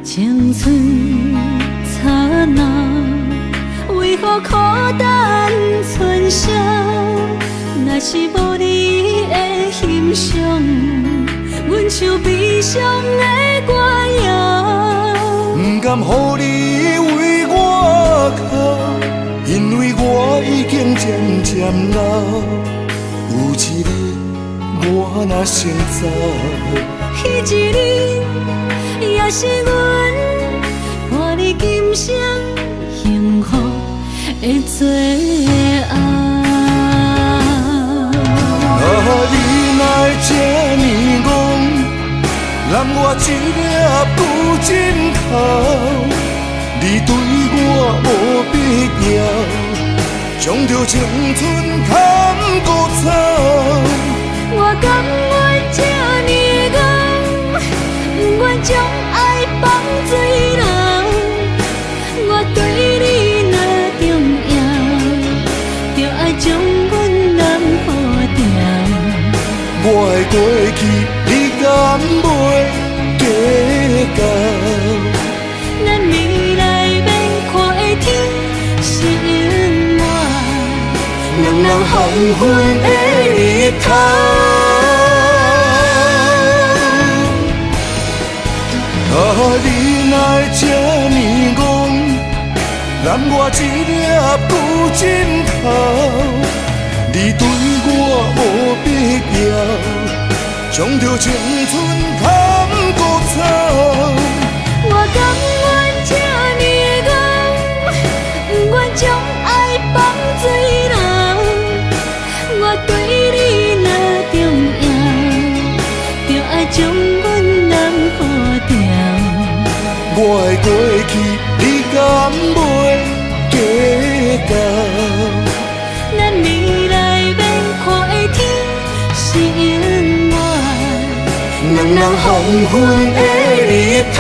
青春刹那，为何苦等春宵？若是无你的欣赏，阮像悲伤的歌谣。不甘予你为我哭，因为我已经渐渐老。有一日我若先走，彼一日也是阮伴你今生幸福的最后。啊，你哪会这呢戆，揽我一粒旧枕头？你对我无必要，将著青春牵孤走。我甘愿这呢戆，不愿将爱放水流。我对你若重要，就爱将阮揽好牢。我的过去，你敢袂计较？咱未来欲看的天是永远两人黄昏的日头。啊，你哪会这呢戆，揽我一粒旧枕头？你对我无必要，将著青春牵孤走。我甘愿这呢戆，不愿将爱放水流。我对你若重要，就爱将阮揽好牢。我的过去，你敢袂计较？咱未来欲看的天是永远两人黄昏的日头。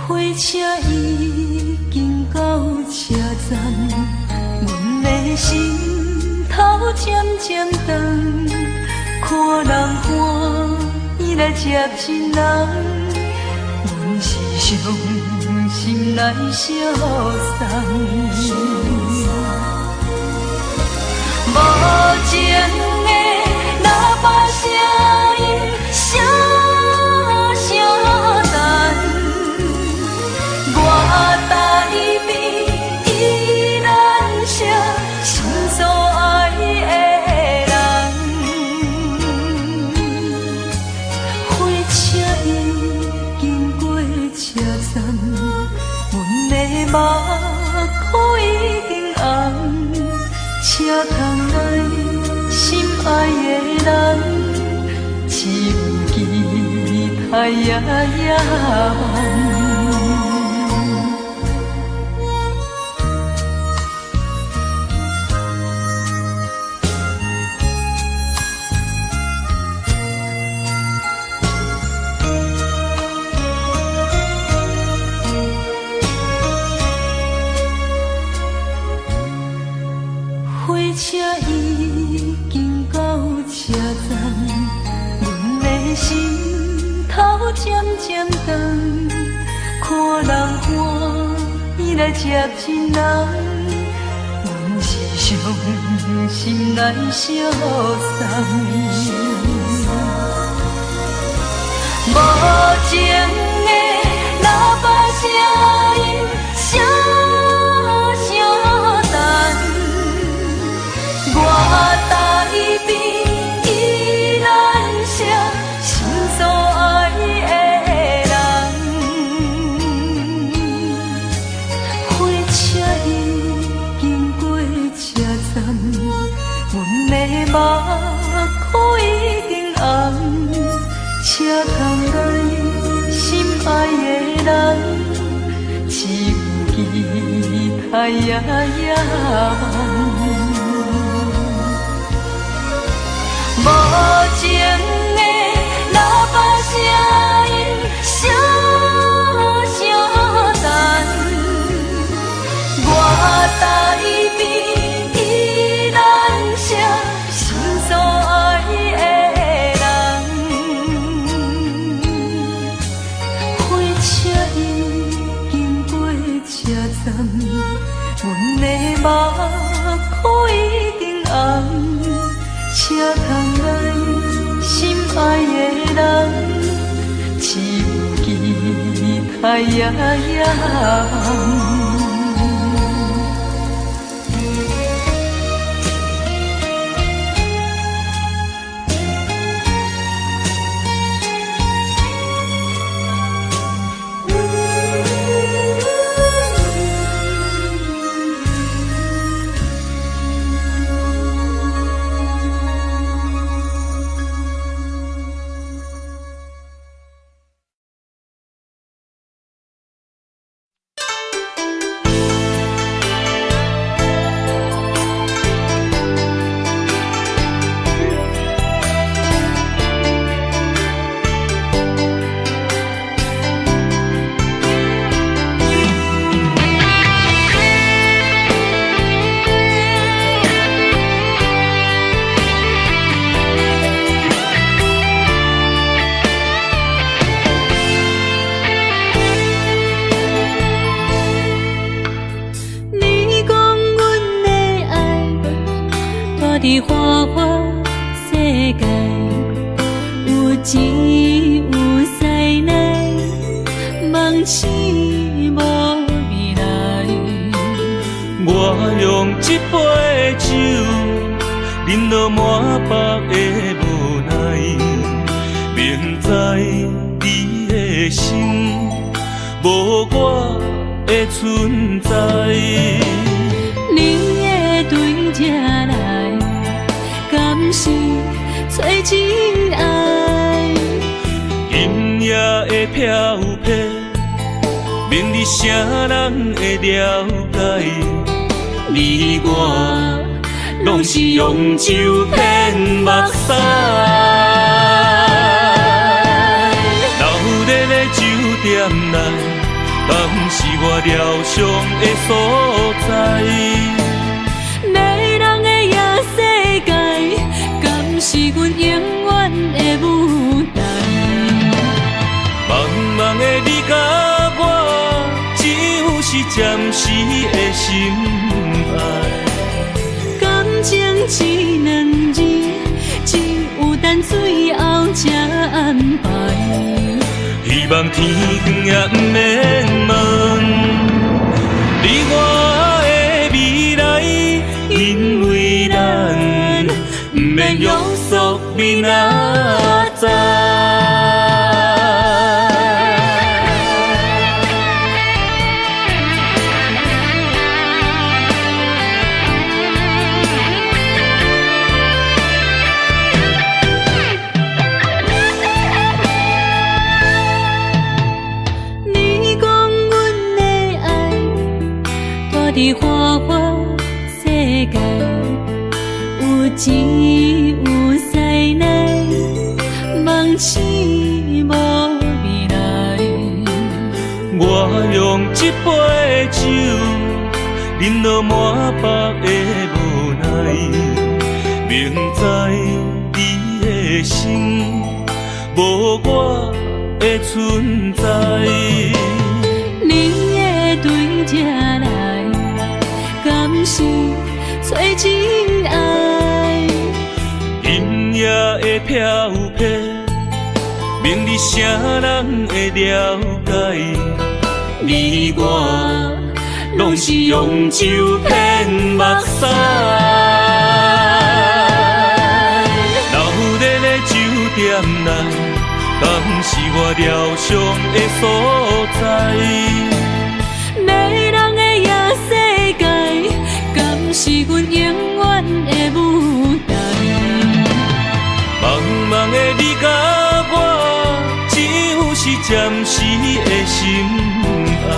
火车已经到车站，阮的心头渐渐重，看人看。來接親人，阮是傷心來相送。無情的喇叭聲音，聲聲等，我台邊依然是心所愛的人。火車已經過車站，阮的目眶已經紅。車窗內心愛的人，只有期待夜夜梦。火車已經到車站，阮的心頭漸漸重，看人歡喜來接親人，阮是傷心來相送。無情的喇叭聲音，聲聲等，我台邊依然是心所愛的人。火車已經過車站，阮的目眶已經紅。車窗內心愛的人，只有期待夜夜梦。無情的喇叭聲音，聲聲等，我台邊依然是心所愛的人。火車已經過車站，阮的目眶已經紅。車窗內心愛的人，只有期待夜夜梦。你講阮的愛蹛佇花花世界，有錢有勢內，夢醒無未來。我用這杯酒，飲到滿腹的無奈，明知你的心無我的存在。你會對這來，敢是找真愛？今夜的飄泊，免你啥人會了解？你我攏是用酒騙目屎。闹熱的酒店內，敢是我療傷的所在？迷人的夜世界，敢是阮永遠的舞台？是暫時的心愛。感情這兩字，只有等最後才安排。希望天光也毋免問，你我的未來，因為咱毋免約束明仔載。你講阮的愛，蹛佇花花世界，有錢有勢內，夢醒無未來。我用這杯酒，飲到滿腹的無奈，明知你的心無我的存在。你會對這來，敢是找真愛？今夜的飄泊，明日啥人會了解？你我攏是用酒騙目屎。闹熱的酒店內，敢是我療傷的所在？迷人的夜世界，敢是阮永遠的舞台？茫茫的你佮我，只有是暫時的心愛。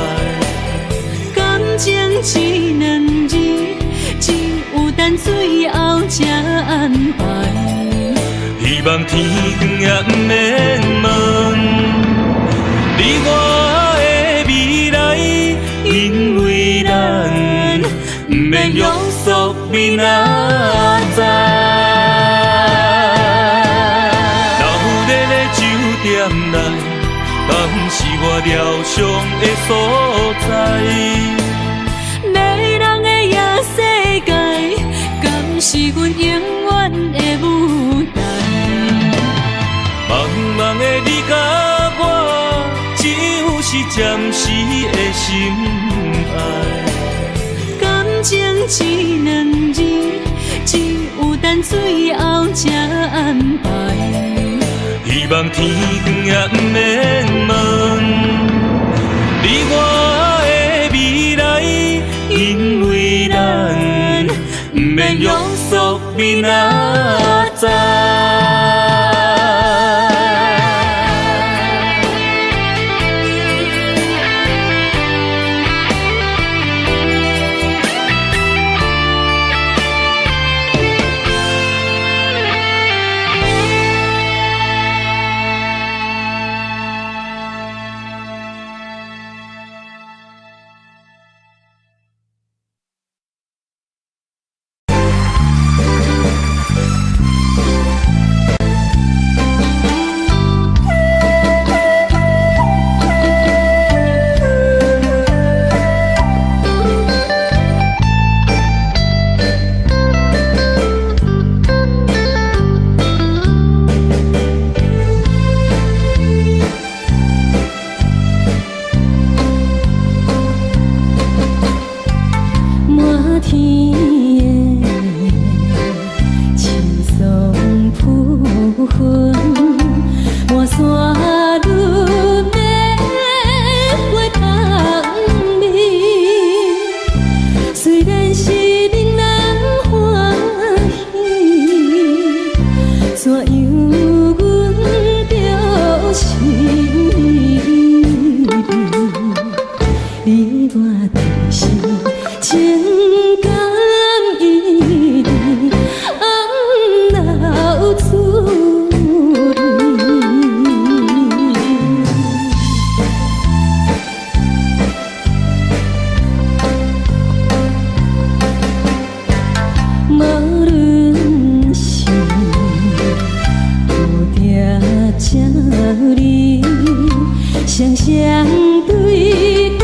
感情這兩字，只有等最後才安排。希望天光也毋免問，你我的未來，因為咱毋免約束明仔載。鬧熱的酒店內，敢是我療傷的所在？迷人的夜世界，敢是阮永遠的舞台？茫茫的你佮我，只有是暫時的心愛。感情這兩字，只有等最後才安排。希望天光也毋免問，你我的未來，因為咱毋免約束明仔載。滿天的青松浮雲，滿山女的花香味。雖然是令人歡喜，怎樣阮著心你我就是情感依依，暗流出味。無論是蝴蝶這呢，雙雙對對。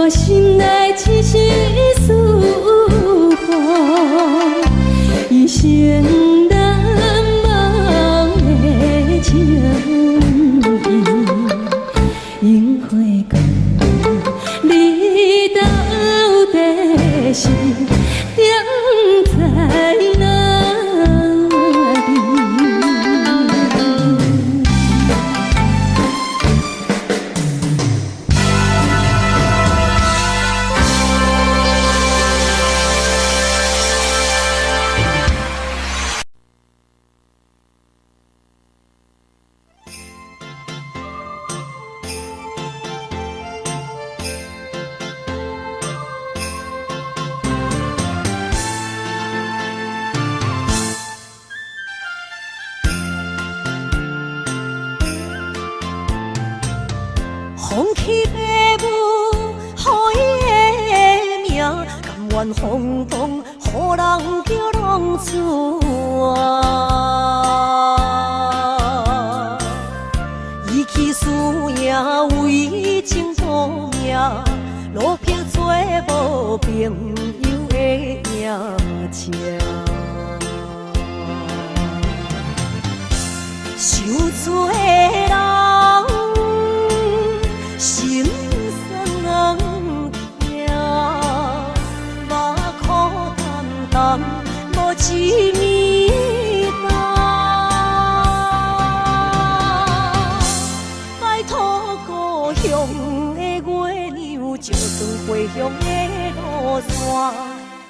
我心內一絲思慕，一生難忘的情意，櫻花季，你到底是踮在哪裡？放棄爸母予伊的名，甘願風動，予人叫浪子啊！伊去輸贏為情賭命，落魄做無朋友的影子。受罪的人心酸疼，目苦澹澹，無一暝冬。拜託故鄉的月娘，照轉回鄉的路線，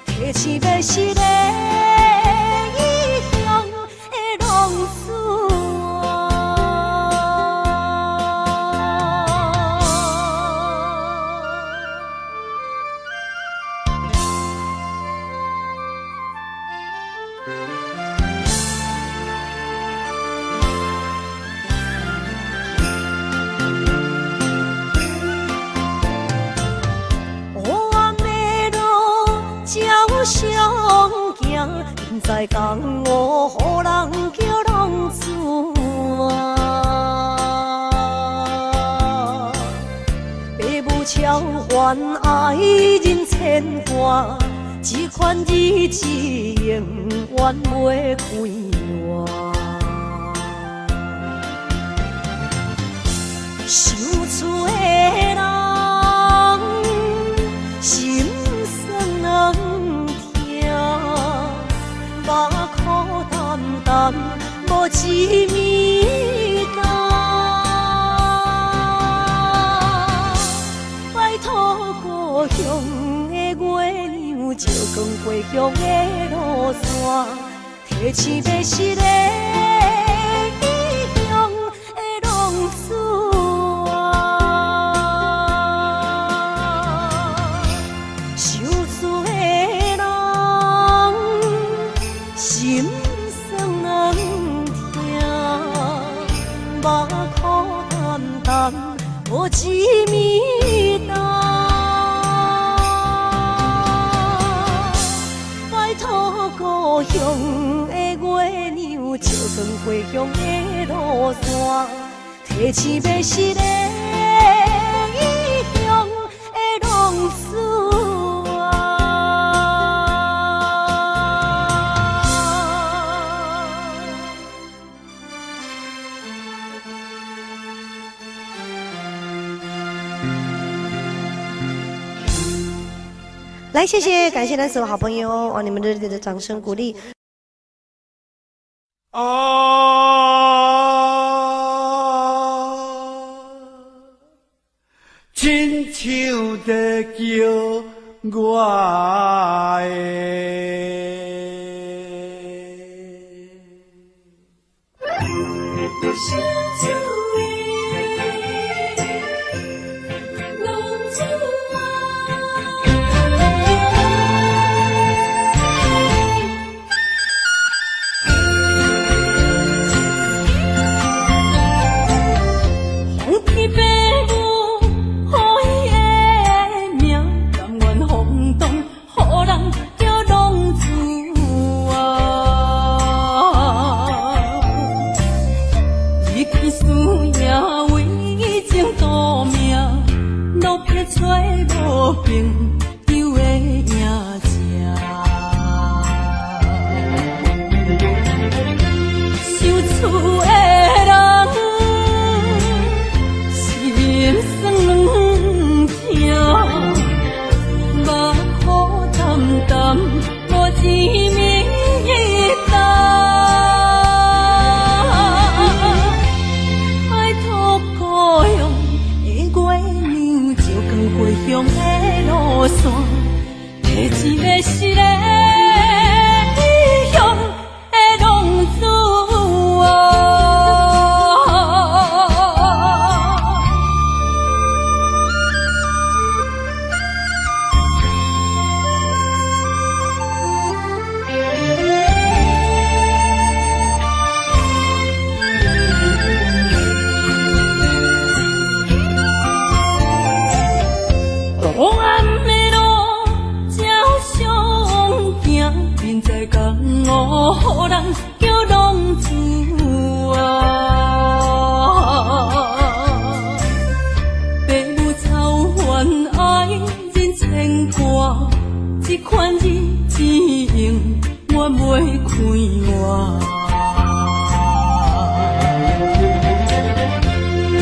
提醒迷失的異鄉的浪子啊。黑暗的路照相行，不知江湖予人叫浪子啊。爸母超凡愛人牽掛，這款日子永遠袂快活。受罪的人心酸疼，目苦澹澹，無一暝冬。拜託故鄉的月娘，照光回鄉的路線，提醒迷失的異鄉的浪子啊。受罪的人心酸疼，目苦澹澹，無一暝冬。拜託故鄉的月娘，照光回鄉的路線，提醒迷失的異鄉的浪子啊。來，謝謝，感謝咱所有好朋友，哇，你們熱烈的掌聲鼓勵。啊，親像在叫我的。受罪的浪子啊！放棄爸母予伊的名，甘願風動，予人叫浪子啊！伊去輸贏為情賭命，落魄找無朋友的影子。想厝的人，心酸软疼，目苦澹澹，無一暝冬。拜託故鄉的月娘，照光回鄉的路線，提一个失的異鄉的浪子啊！黑暗的路照相行，眠在江湖，予人叫浪子啊。爸母操煩愛人牽掛，這款日子永遠袂快活。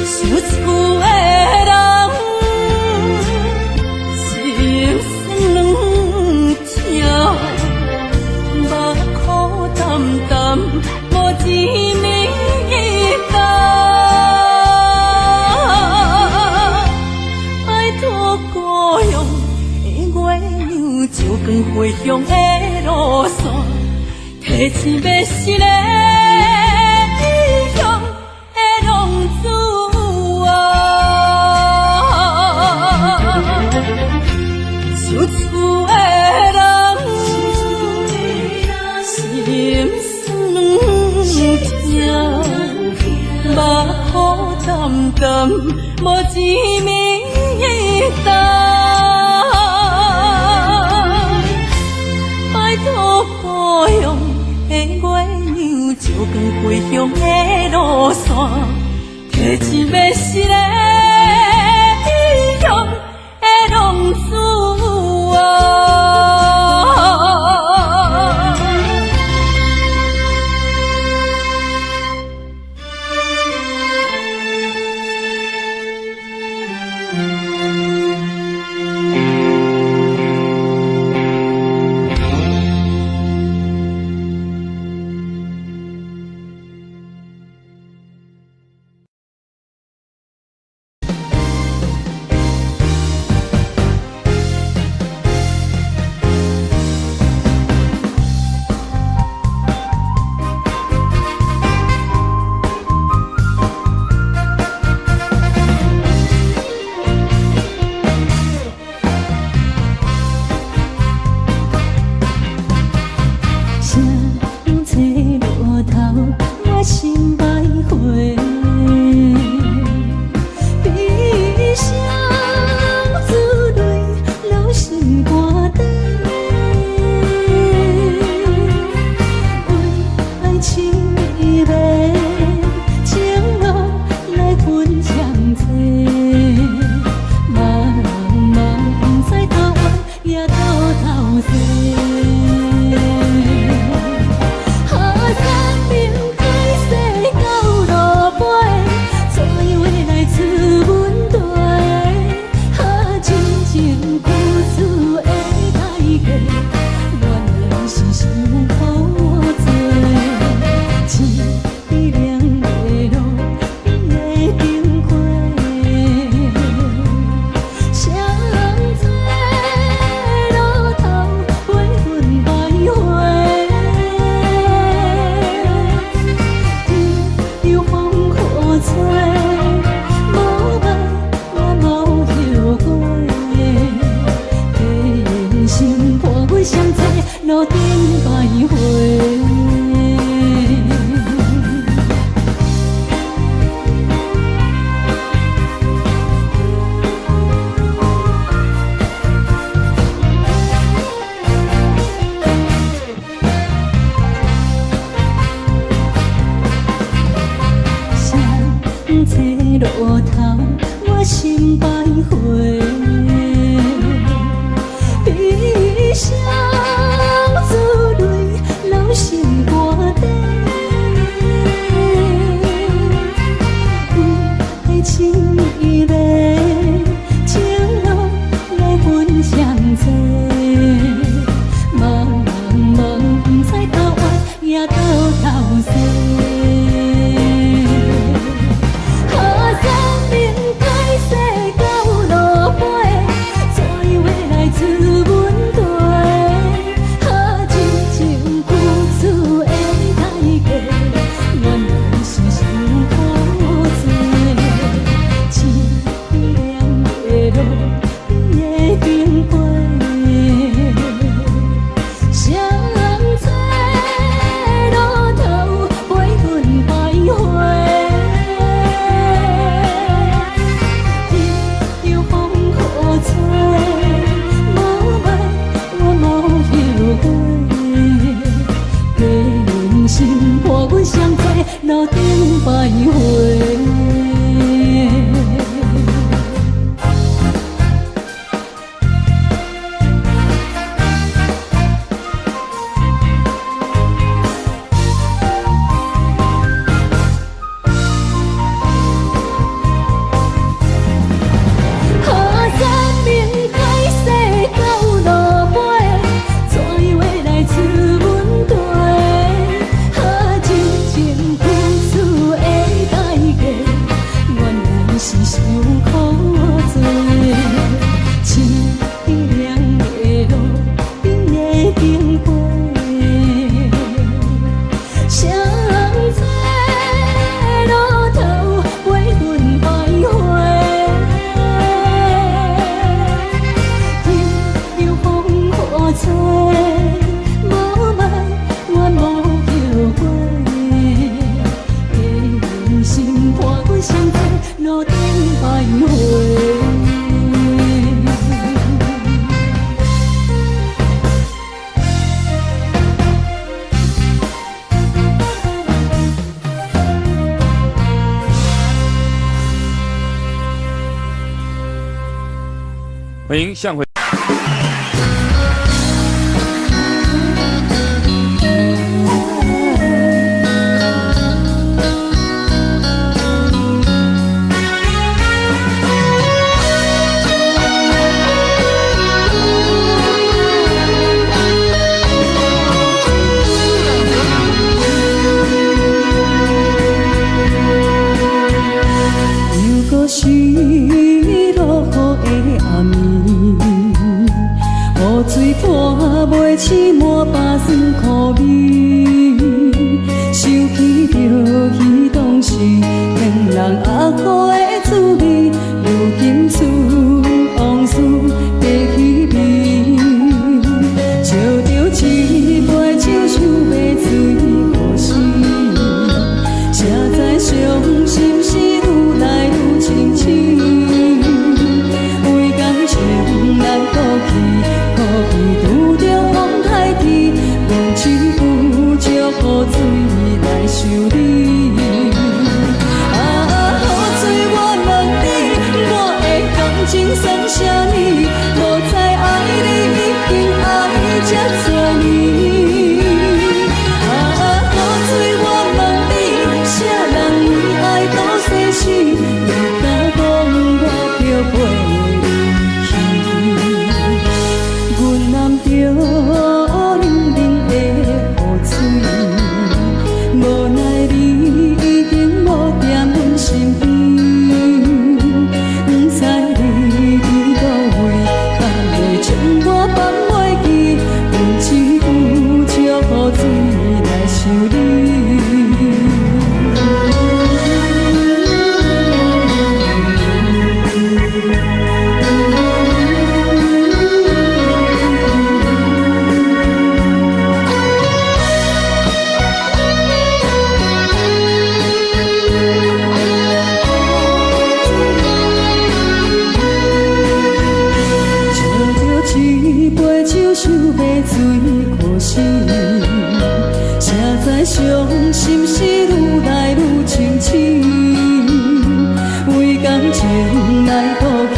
想厝的人，心酸軟疼，目苦澹澹，無一暝冬。拜託故鄉的月娘，照光回鄉的路線，提一个失的異鄉的浪子啊！想厝的人，心酸軟疼，目苦澹澹，無一暝冬。拜託故鄉的月娘，照光回鄉的路線，提一个失的異鄉的浪子啊！歡迎向輝。又閣是落雨的暗暝，雨水泼袂醒滿腹酸苦味，想起著彼當時天人鴨苦的滋味，如今剩往事白彼味，照著一杯酒想欲醉予死，才知傷心事愈來愈清醒，為感情難過去，苦味拄著風颱天，阮只有借雨水來想你。啊，雨水我問你，我的感情算啥物？無知愛你已經愛這濟年。啊，雨水我問你，啥人為愛賭生死？你敢講我著陪你去？阮攬著冷冷的雨水，無奈你已經無踮阮身邊，不知你佇佗位，敢會將我放袂記？阮只有借雨水來想你。照著一杯酒，想欲醉予死，才知傷心事愈來愈清醒。為感情來賭氣，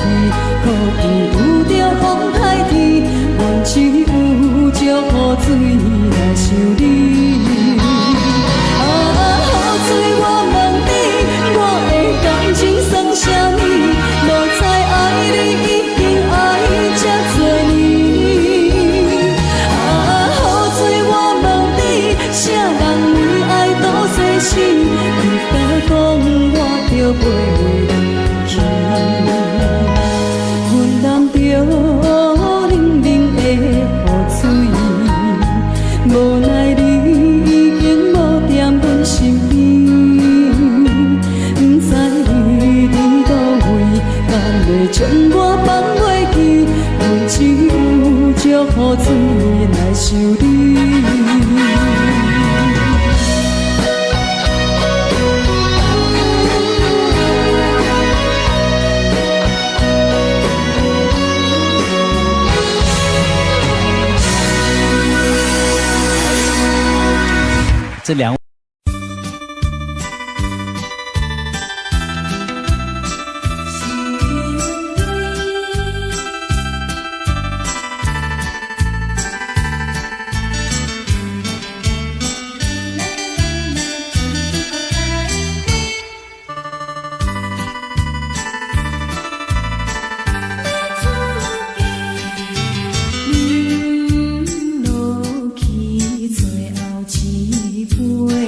苦味拄著風颱天，阮只有借雨水來想你。啊，雨水我問你，我的感情算啥物？無知愛你已經愛這濟年。啊，雨水我問你，啥人為愛賭生死？你敢講我著陪你去？阮攬著冷冷的雨水，無奈你已經無踮阮身邊，不知你佇佗位，敢會將我放袂記？阮只有借雨水來想你。這兩。飲落去最後一杯。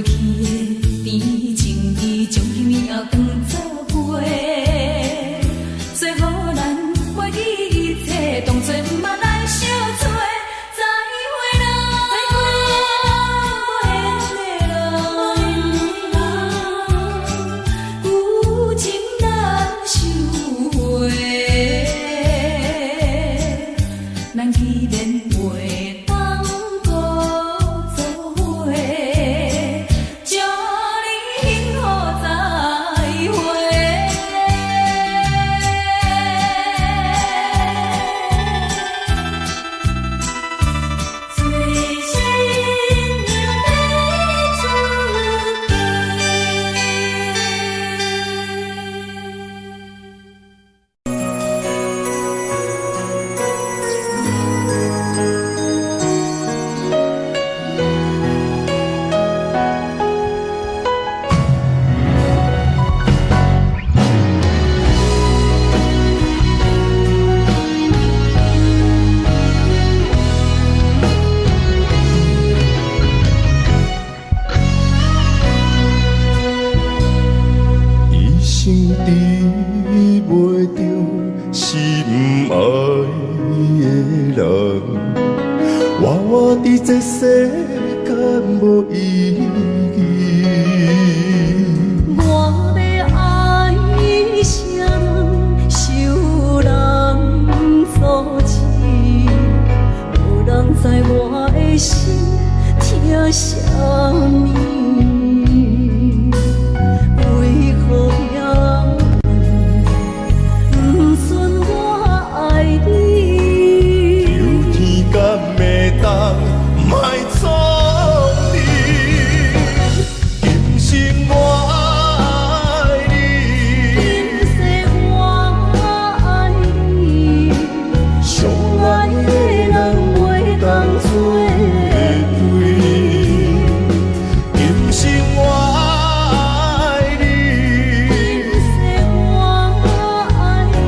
袂去的甜情意，將彼暝仔當作陪，做予咱袂記一切，當作毋捌來相找。再會啦，再會無緣的人，舊情難收回。咱既然袂當閣做伙，祝你幸福再會。做新娘欲出嫁。一生得袂著心愛的人，活活佇這世間無意義。我欲愛啥人，受人阻止，無人知我的心疼啥物。為何命運毋准我愛你？求天敢會當莫創你，今生我愛你，今世我愛你，上愛的人袂當做對。今生我愛你，今世我愛你，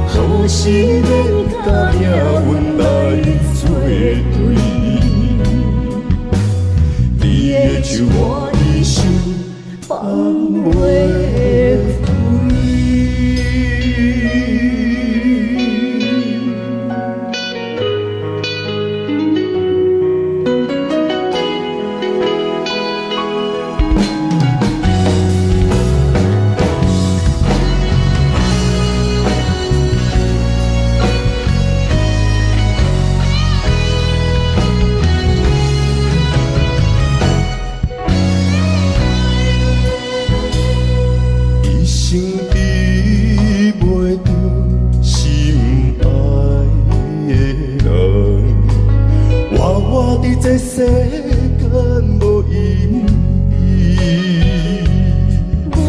何時免佮命運來做對？你的手我一生放袂開。一生得袂著心愛的人，活活佇這世間無意義。我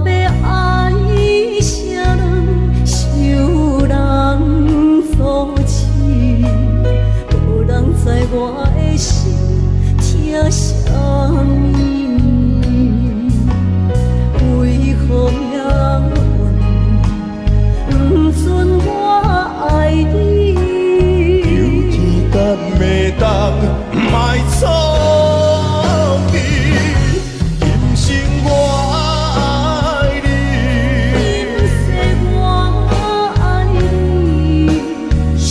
欲愛啥人，受人阻止，無人知我的心疼啥物。為何命運毋准我愛你？求天敢會當莫創你，今生我愛你，今世我愛你，上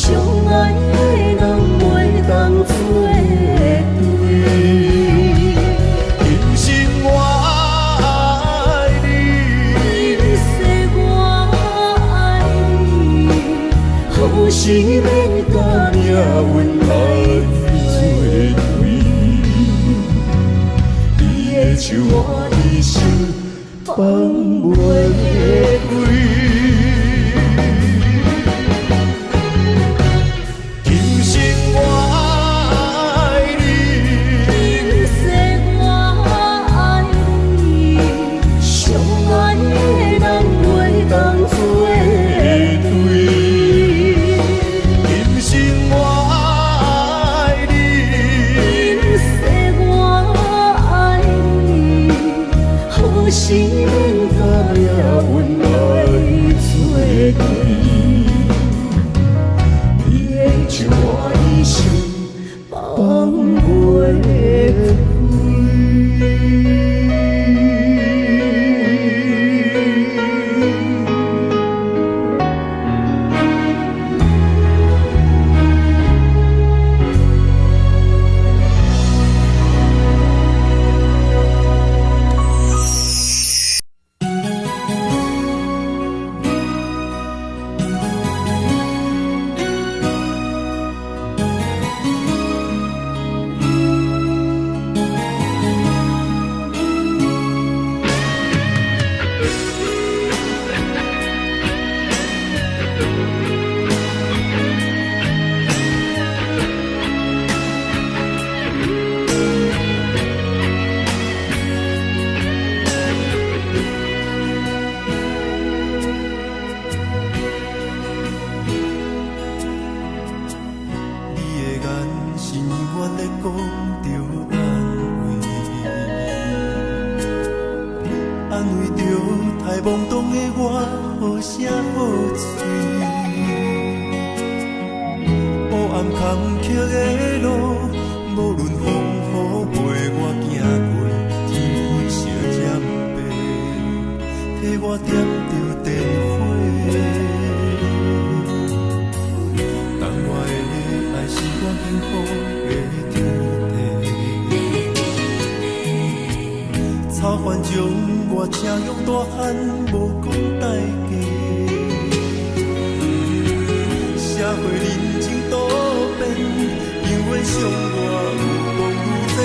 愛的人袂當做對。今生我愛你，今世我愛你，何時免佮命運來做對？你的手我一生放袂開。今生我愛你，今世我愛你，上愛的人袂當做對。今生我愛願咧講著安慰，安慰著太懵懂的我，好聲好喙。黑暗坎坷的路，無論風雨陪我行過，天昏小針白，替我點著電火。但我的愛是我幸福的天地。草原將我請養大漢，無講代價。社會人情多變，永遠傷我有講愈濟，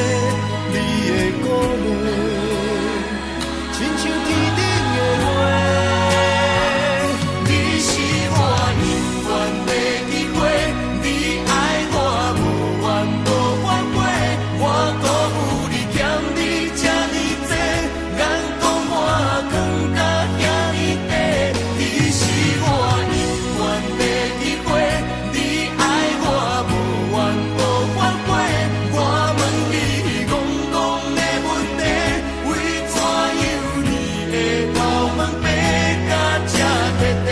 你的鼓勵，親像天頂的月。你是我永遠的機會，你愛我無怨無反悔，我辜負你欠你這呢濟，眼光我藏甲遐呢短。你是我永遠的機會，你愛我無怨無反悔，我問你戇戇的問題，為怎樣你會頭毛白甲這徹底？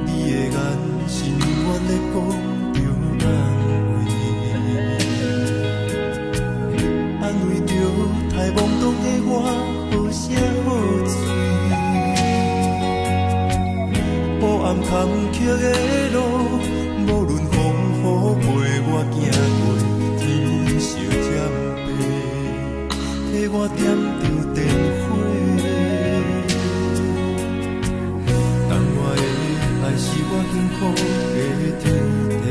你的眼神永遠咧講著安慰，安慰著太懵懂的我，好聲好喙。黑暗坎坷的路，無論風雨陪我行過，天昏小針白，替我點著電火。但我的愛是我幸福的天地。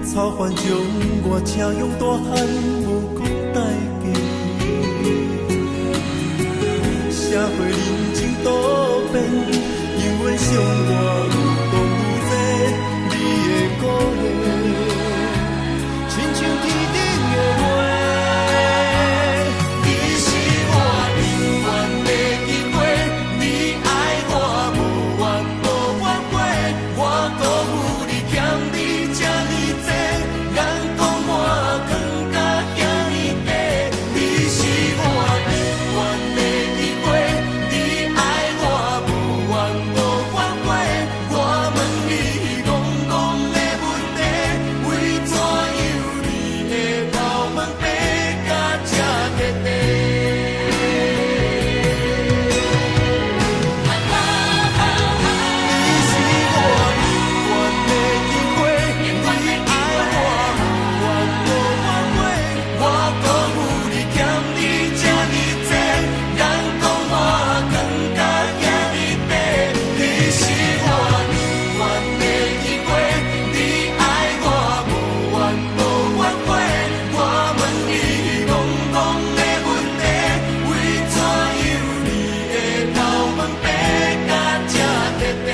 草原將我請養大漢，無講代價。社會人情多變，永遠傷我有講愈濟，你的鼓勵，親像天頂的月。你是我永遠的機會，你愛我無怨無反悔，我辜負你欠你這呢濟，眼光我藏甲遐呢短。你是我永遠的機會，你愛我無怨無反悔，我問你戇戇的問題，為怎樣你會頭毛白甲這徹底？你是我永遠的機會，你愛我無怨無反悔，我辜負你欠你這呢濟，眼光我藏甲遐呢短。你是我永遠的機會，你愛我無怨無反悔，我問你戇戇的問題，為怎樣你會頭毛白甲這徹底？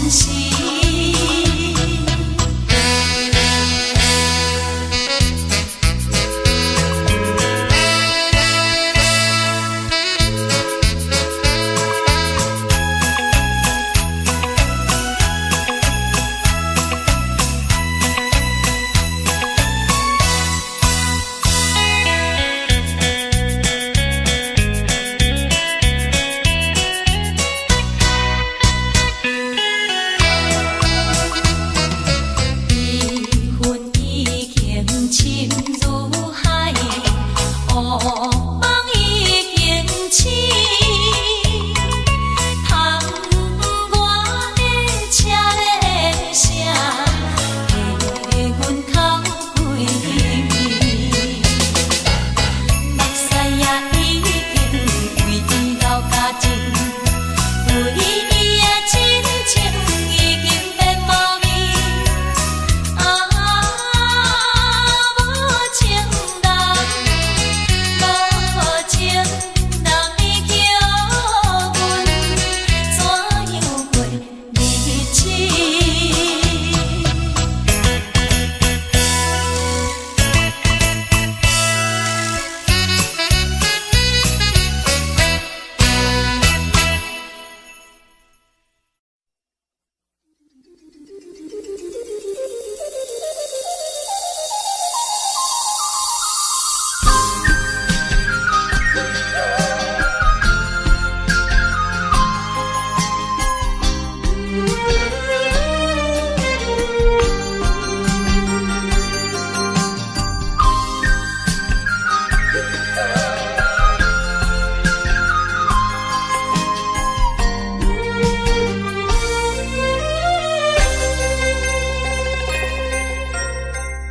時。缘分已经深如海，噩梦已经醒。窗外的车铃声，替阮哭规暝。目屎也已经为伊流干净，为伊的真情已经变无味。啊，无情人，无情人，你叫阮怎样过日子？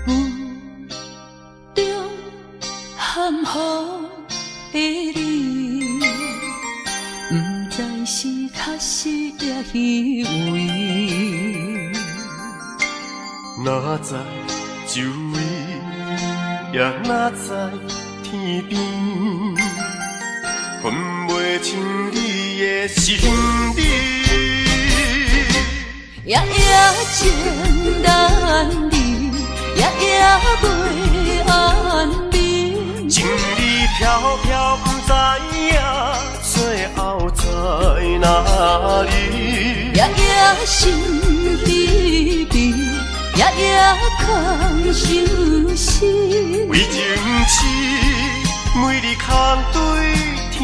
雾中含糊的你，不知是确实抑虚伪。哪知周围，也哪知天边，分袂清你的心理。夜夜情难离，夜夜袂安眠。情理飘飘，不知影最后在哪里。夜夜心疲惫，夜夜空相思。为情痴，每日空对天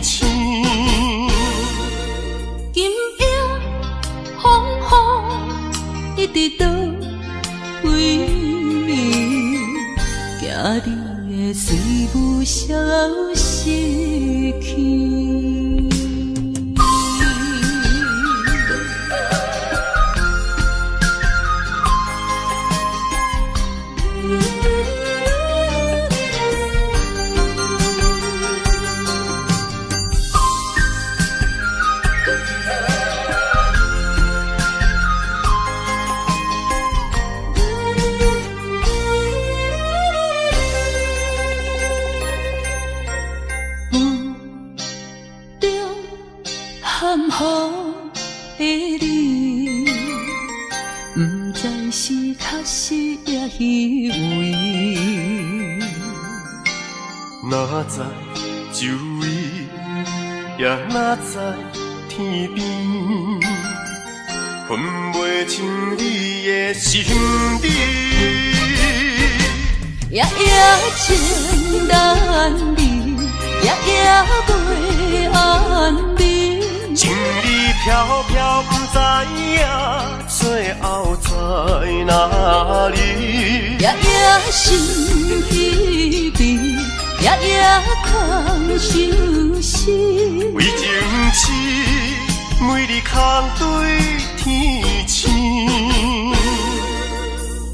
星。今夜风雨一直倒位，惊你的随雾消失去。雾中含糊的你，不知是确实抑虚伪。哪知周围，也哪知天边，分袂清你的心理。夜夜情难离，夜夜袂安眠。情理飘飘，不知影最后在哪里。夜夜心疲惫，夜夜空相思。为情痴，每日空对天星。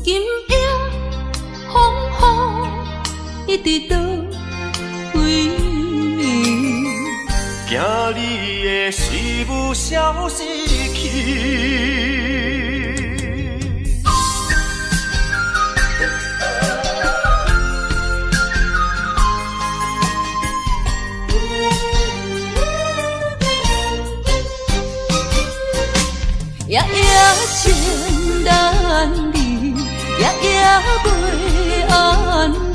今夜风雨一直倒位，惊你的思雾消失去。夜夜夜情難離，夜夜袂安眠。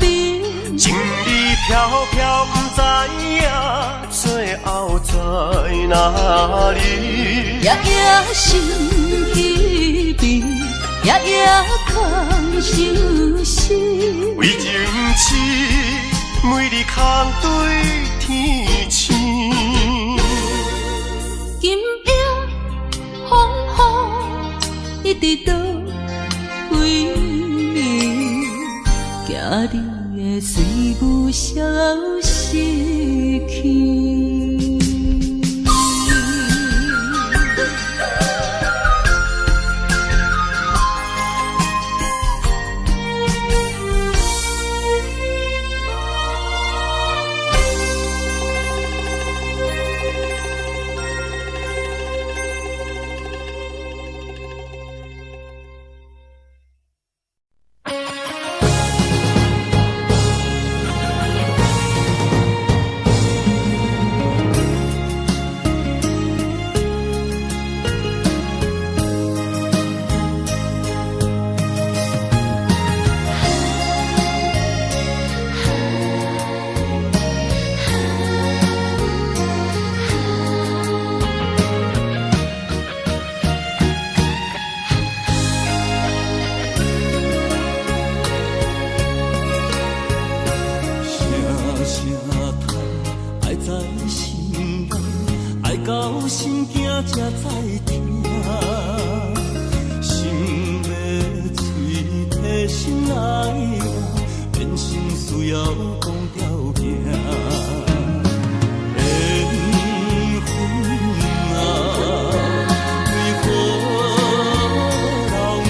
情理飄飄毋知影，最後在哪裡？夜夜心彼邊，夜夜空相思。為情痴，每日空對天星。今夜風雨一直落幾暝，驚你的水霧消失去。聲聲嘆，愛在心內，愛到心驚才知疼。心欲喙提心愛我，變成需要講條件。緣分啊，為何留名？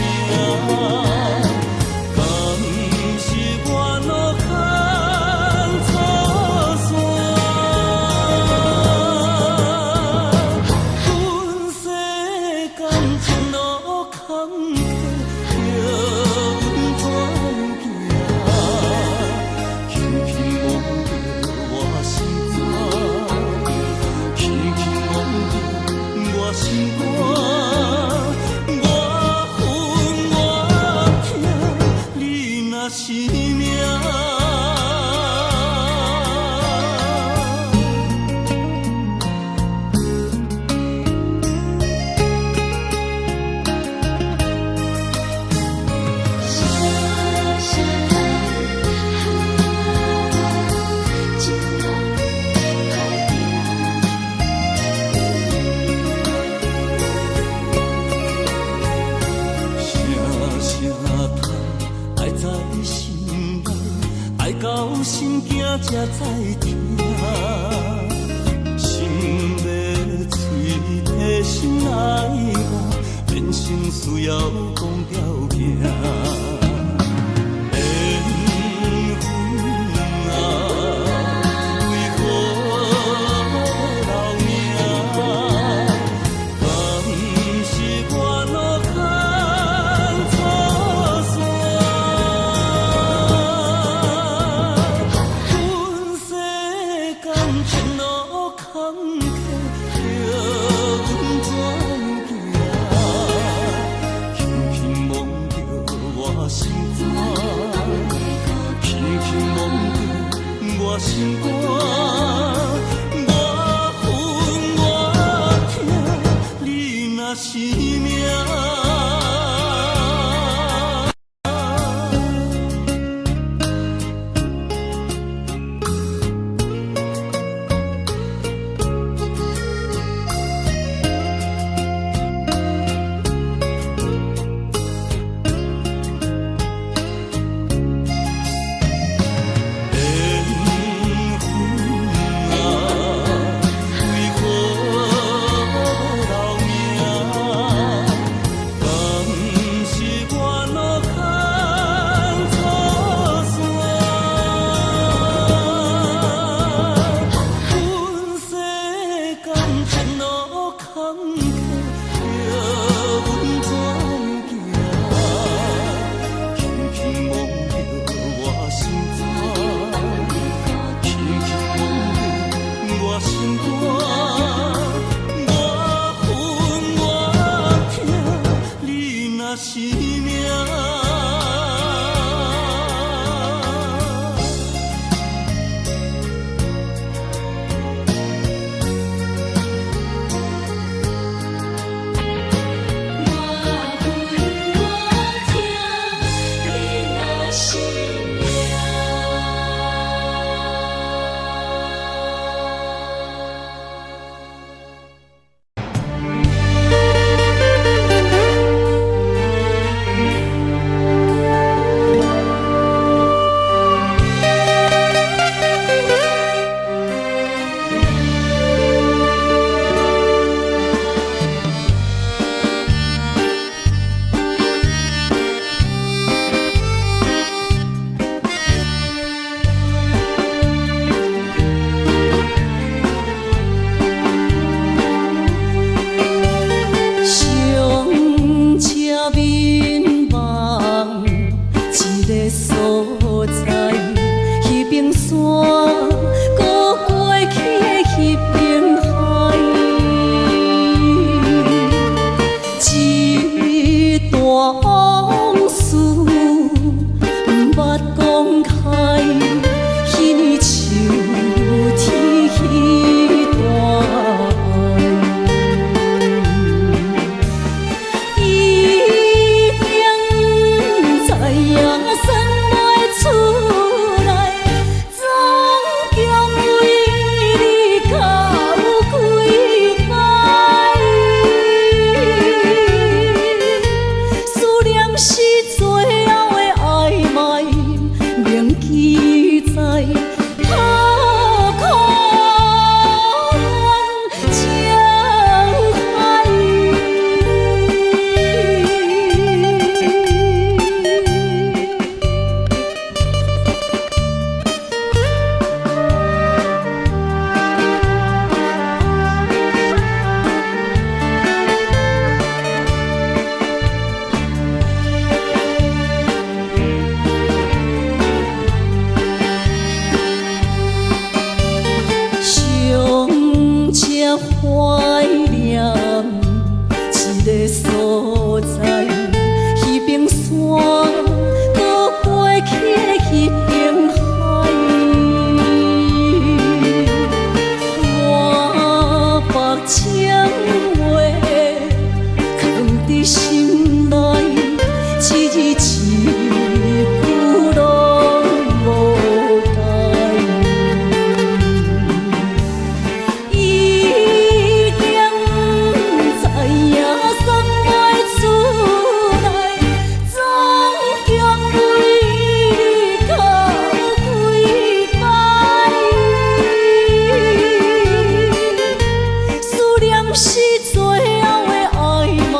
敢是我路牽錯線？阮世感情路坎坷，叫阮怎行？轻轻摸著我心肝，轻轻摸著我心肝，我恨我疼，你若是命。聲聲嘆，情路歹行。聲聲嘆，愛在心內，愛到心驚才知疼。心欲喙提心愛我，變成需要講條件。緣分啊，為何留名？敢是我路牽錯線？阮世感情路坎坷，叫阮怎行？輕輕摸著我心肝，輕輕摸著我心肝，我恨我疼，你若是命。緣分啊，為何留名？若是命。我恨我疼，你若是命。上車眠夢一个所在，彼邊山，閣過去的彼邊海，一段往事毋捌講開，彼年秋天彼段愛。一定知影算袂出來，總共為你哭幾擺。思念是最後的曖昧，銘記在何苦怨情海。上車懷念一个所在，彼邊山，閣過去的彼邊海，滿腹情話藏佇心內，一字一句攏無代。已經知影算袂出來，總共為你哭幾擺。思念是最後的曖昧，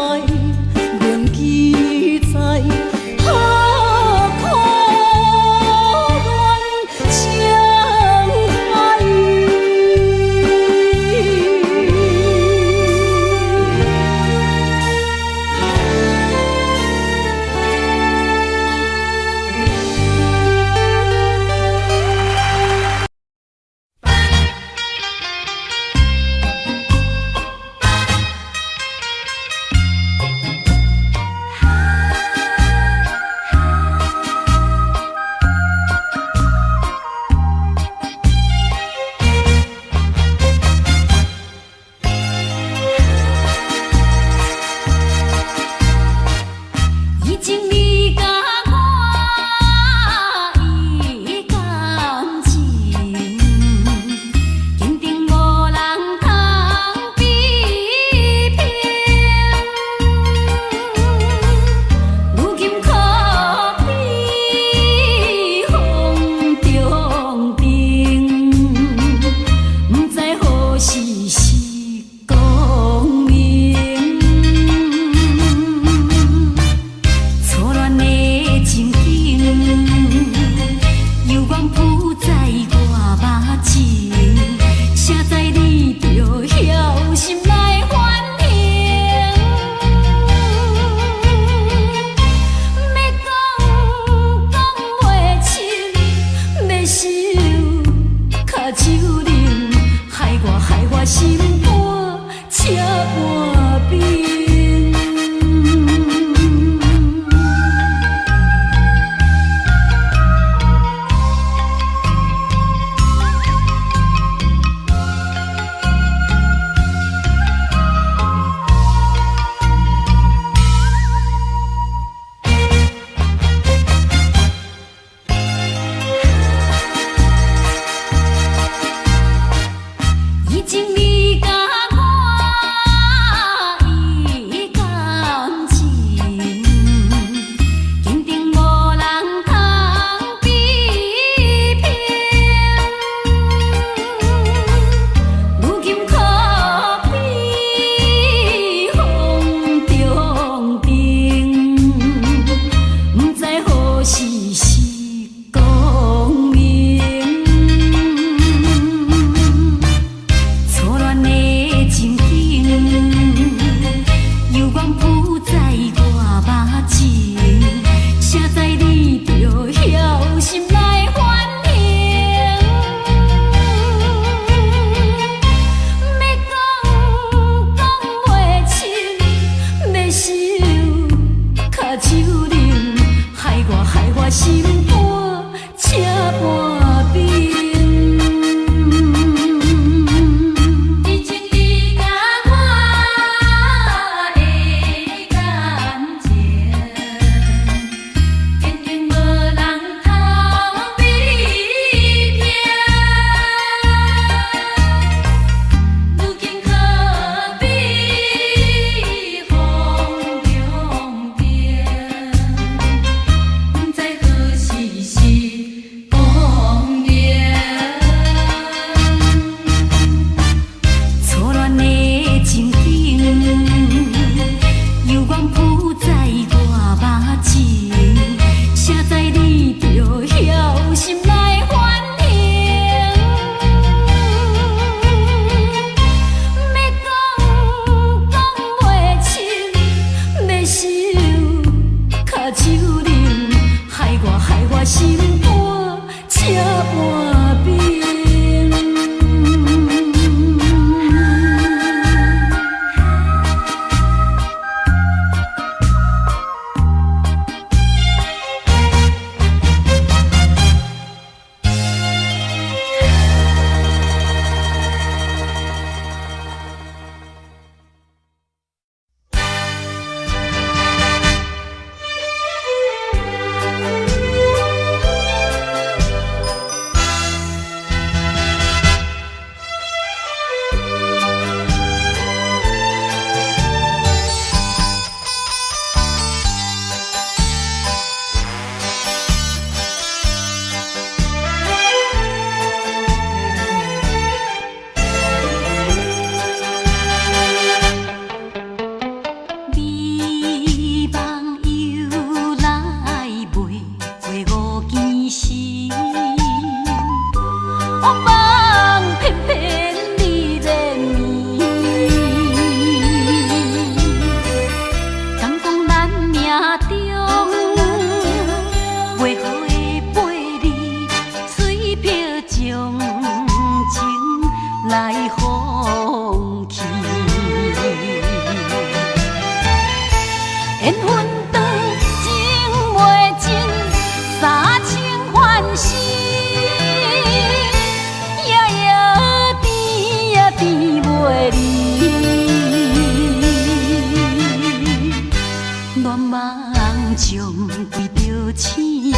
将归著醒，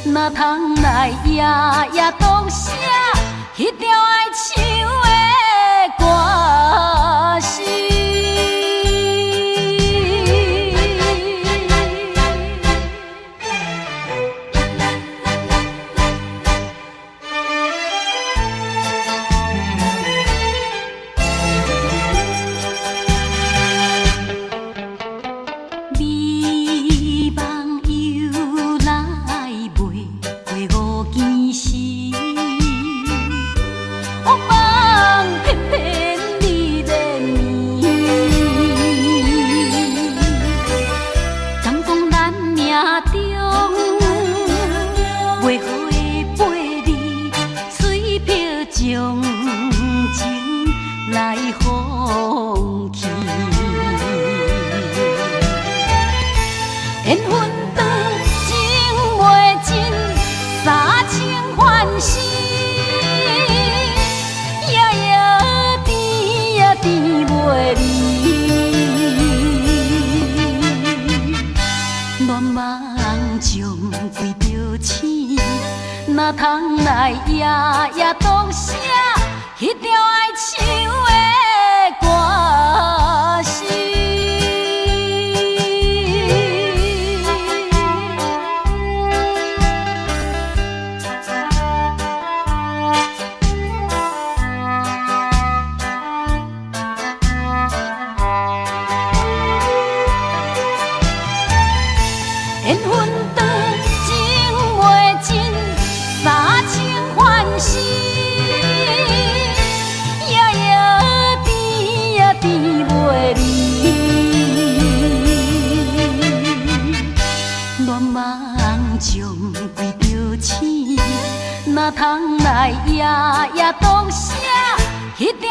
哪通来夜夜独写彼条爱唱的歌词。美梦由来袂过五更时，恶梦偏偏你连绵。敢讲咱命中袂好的八字，催迫将情来放弃。缘分长，情袂尽，三生凡世，夜夜甜呀甜袂离。恋梦将归著醒，哪通来夜夜独写彼条爱唱的歌词。缘分长，情袂尽，三生凡世，夜夜甜呀甜袂离。恋梦将归著醒，哪通来夜夜独写彼条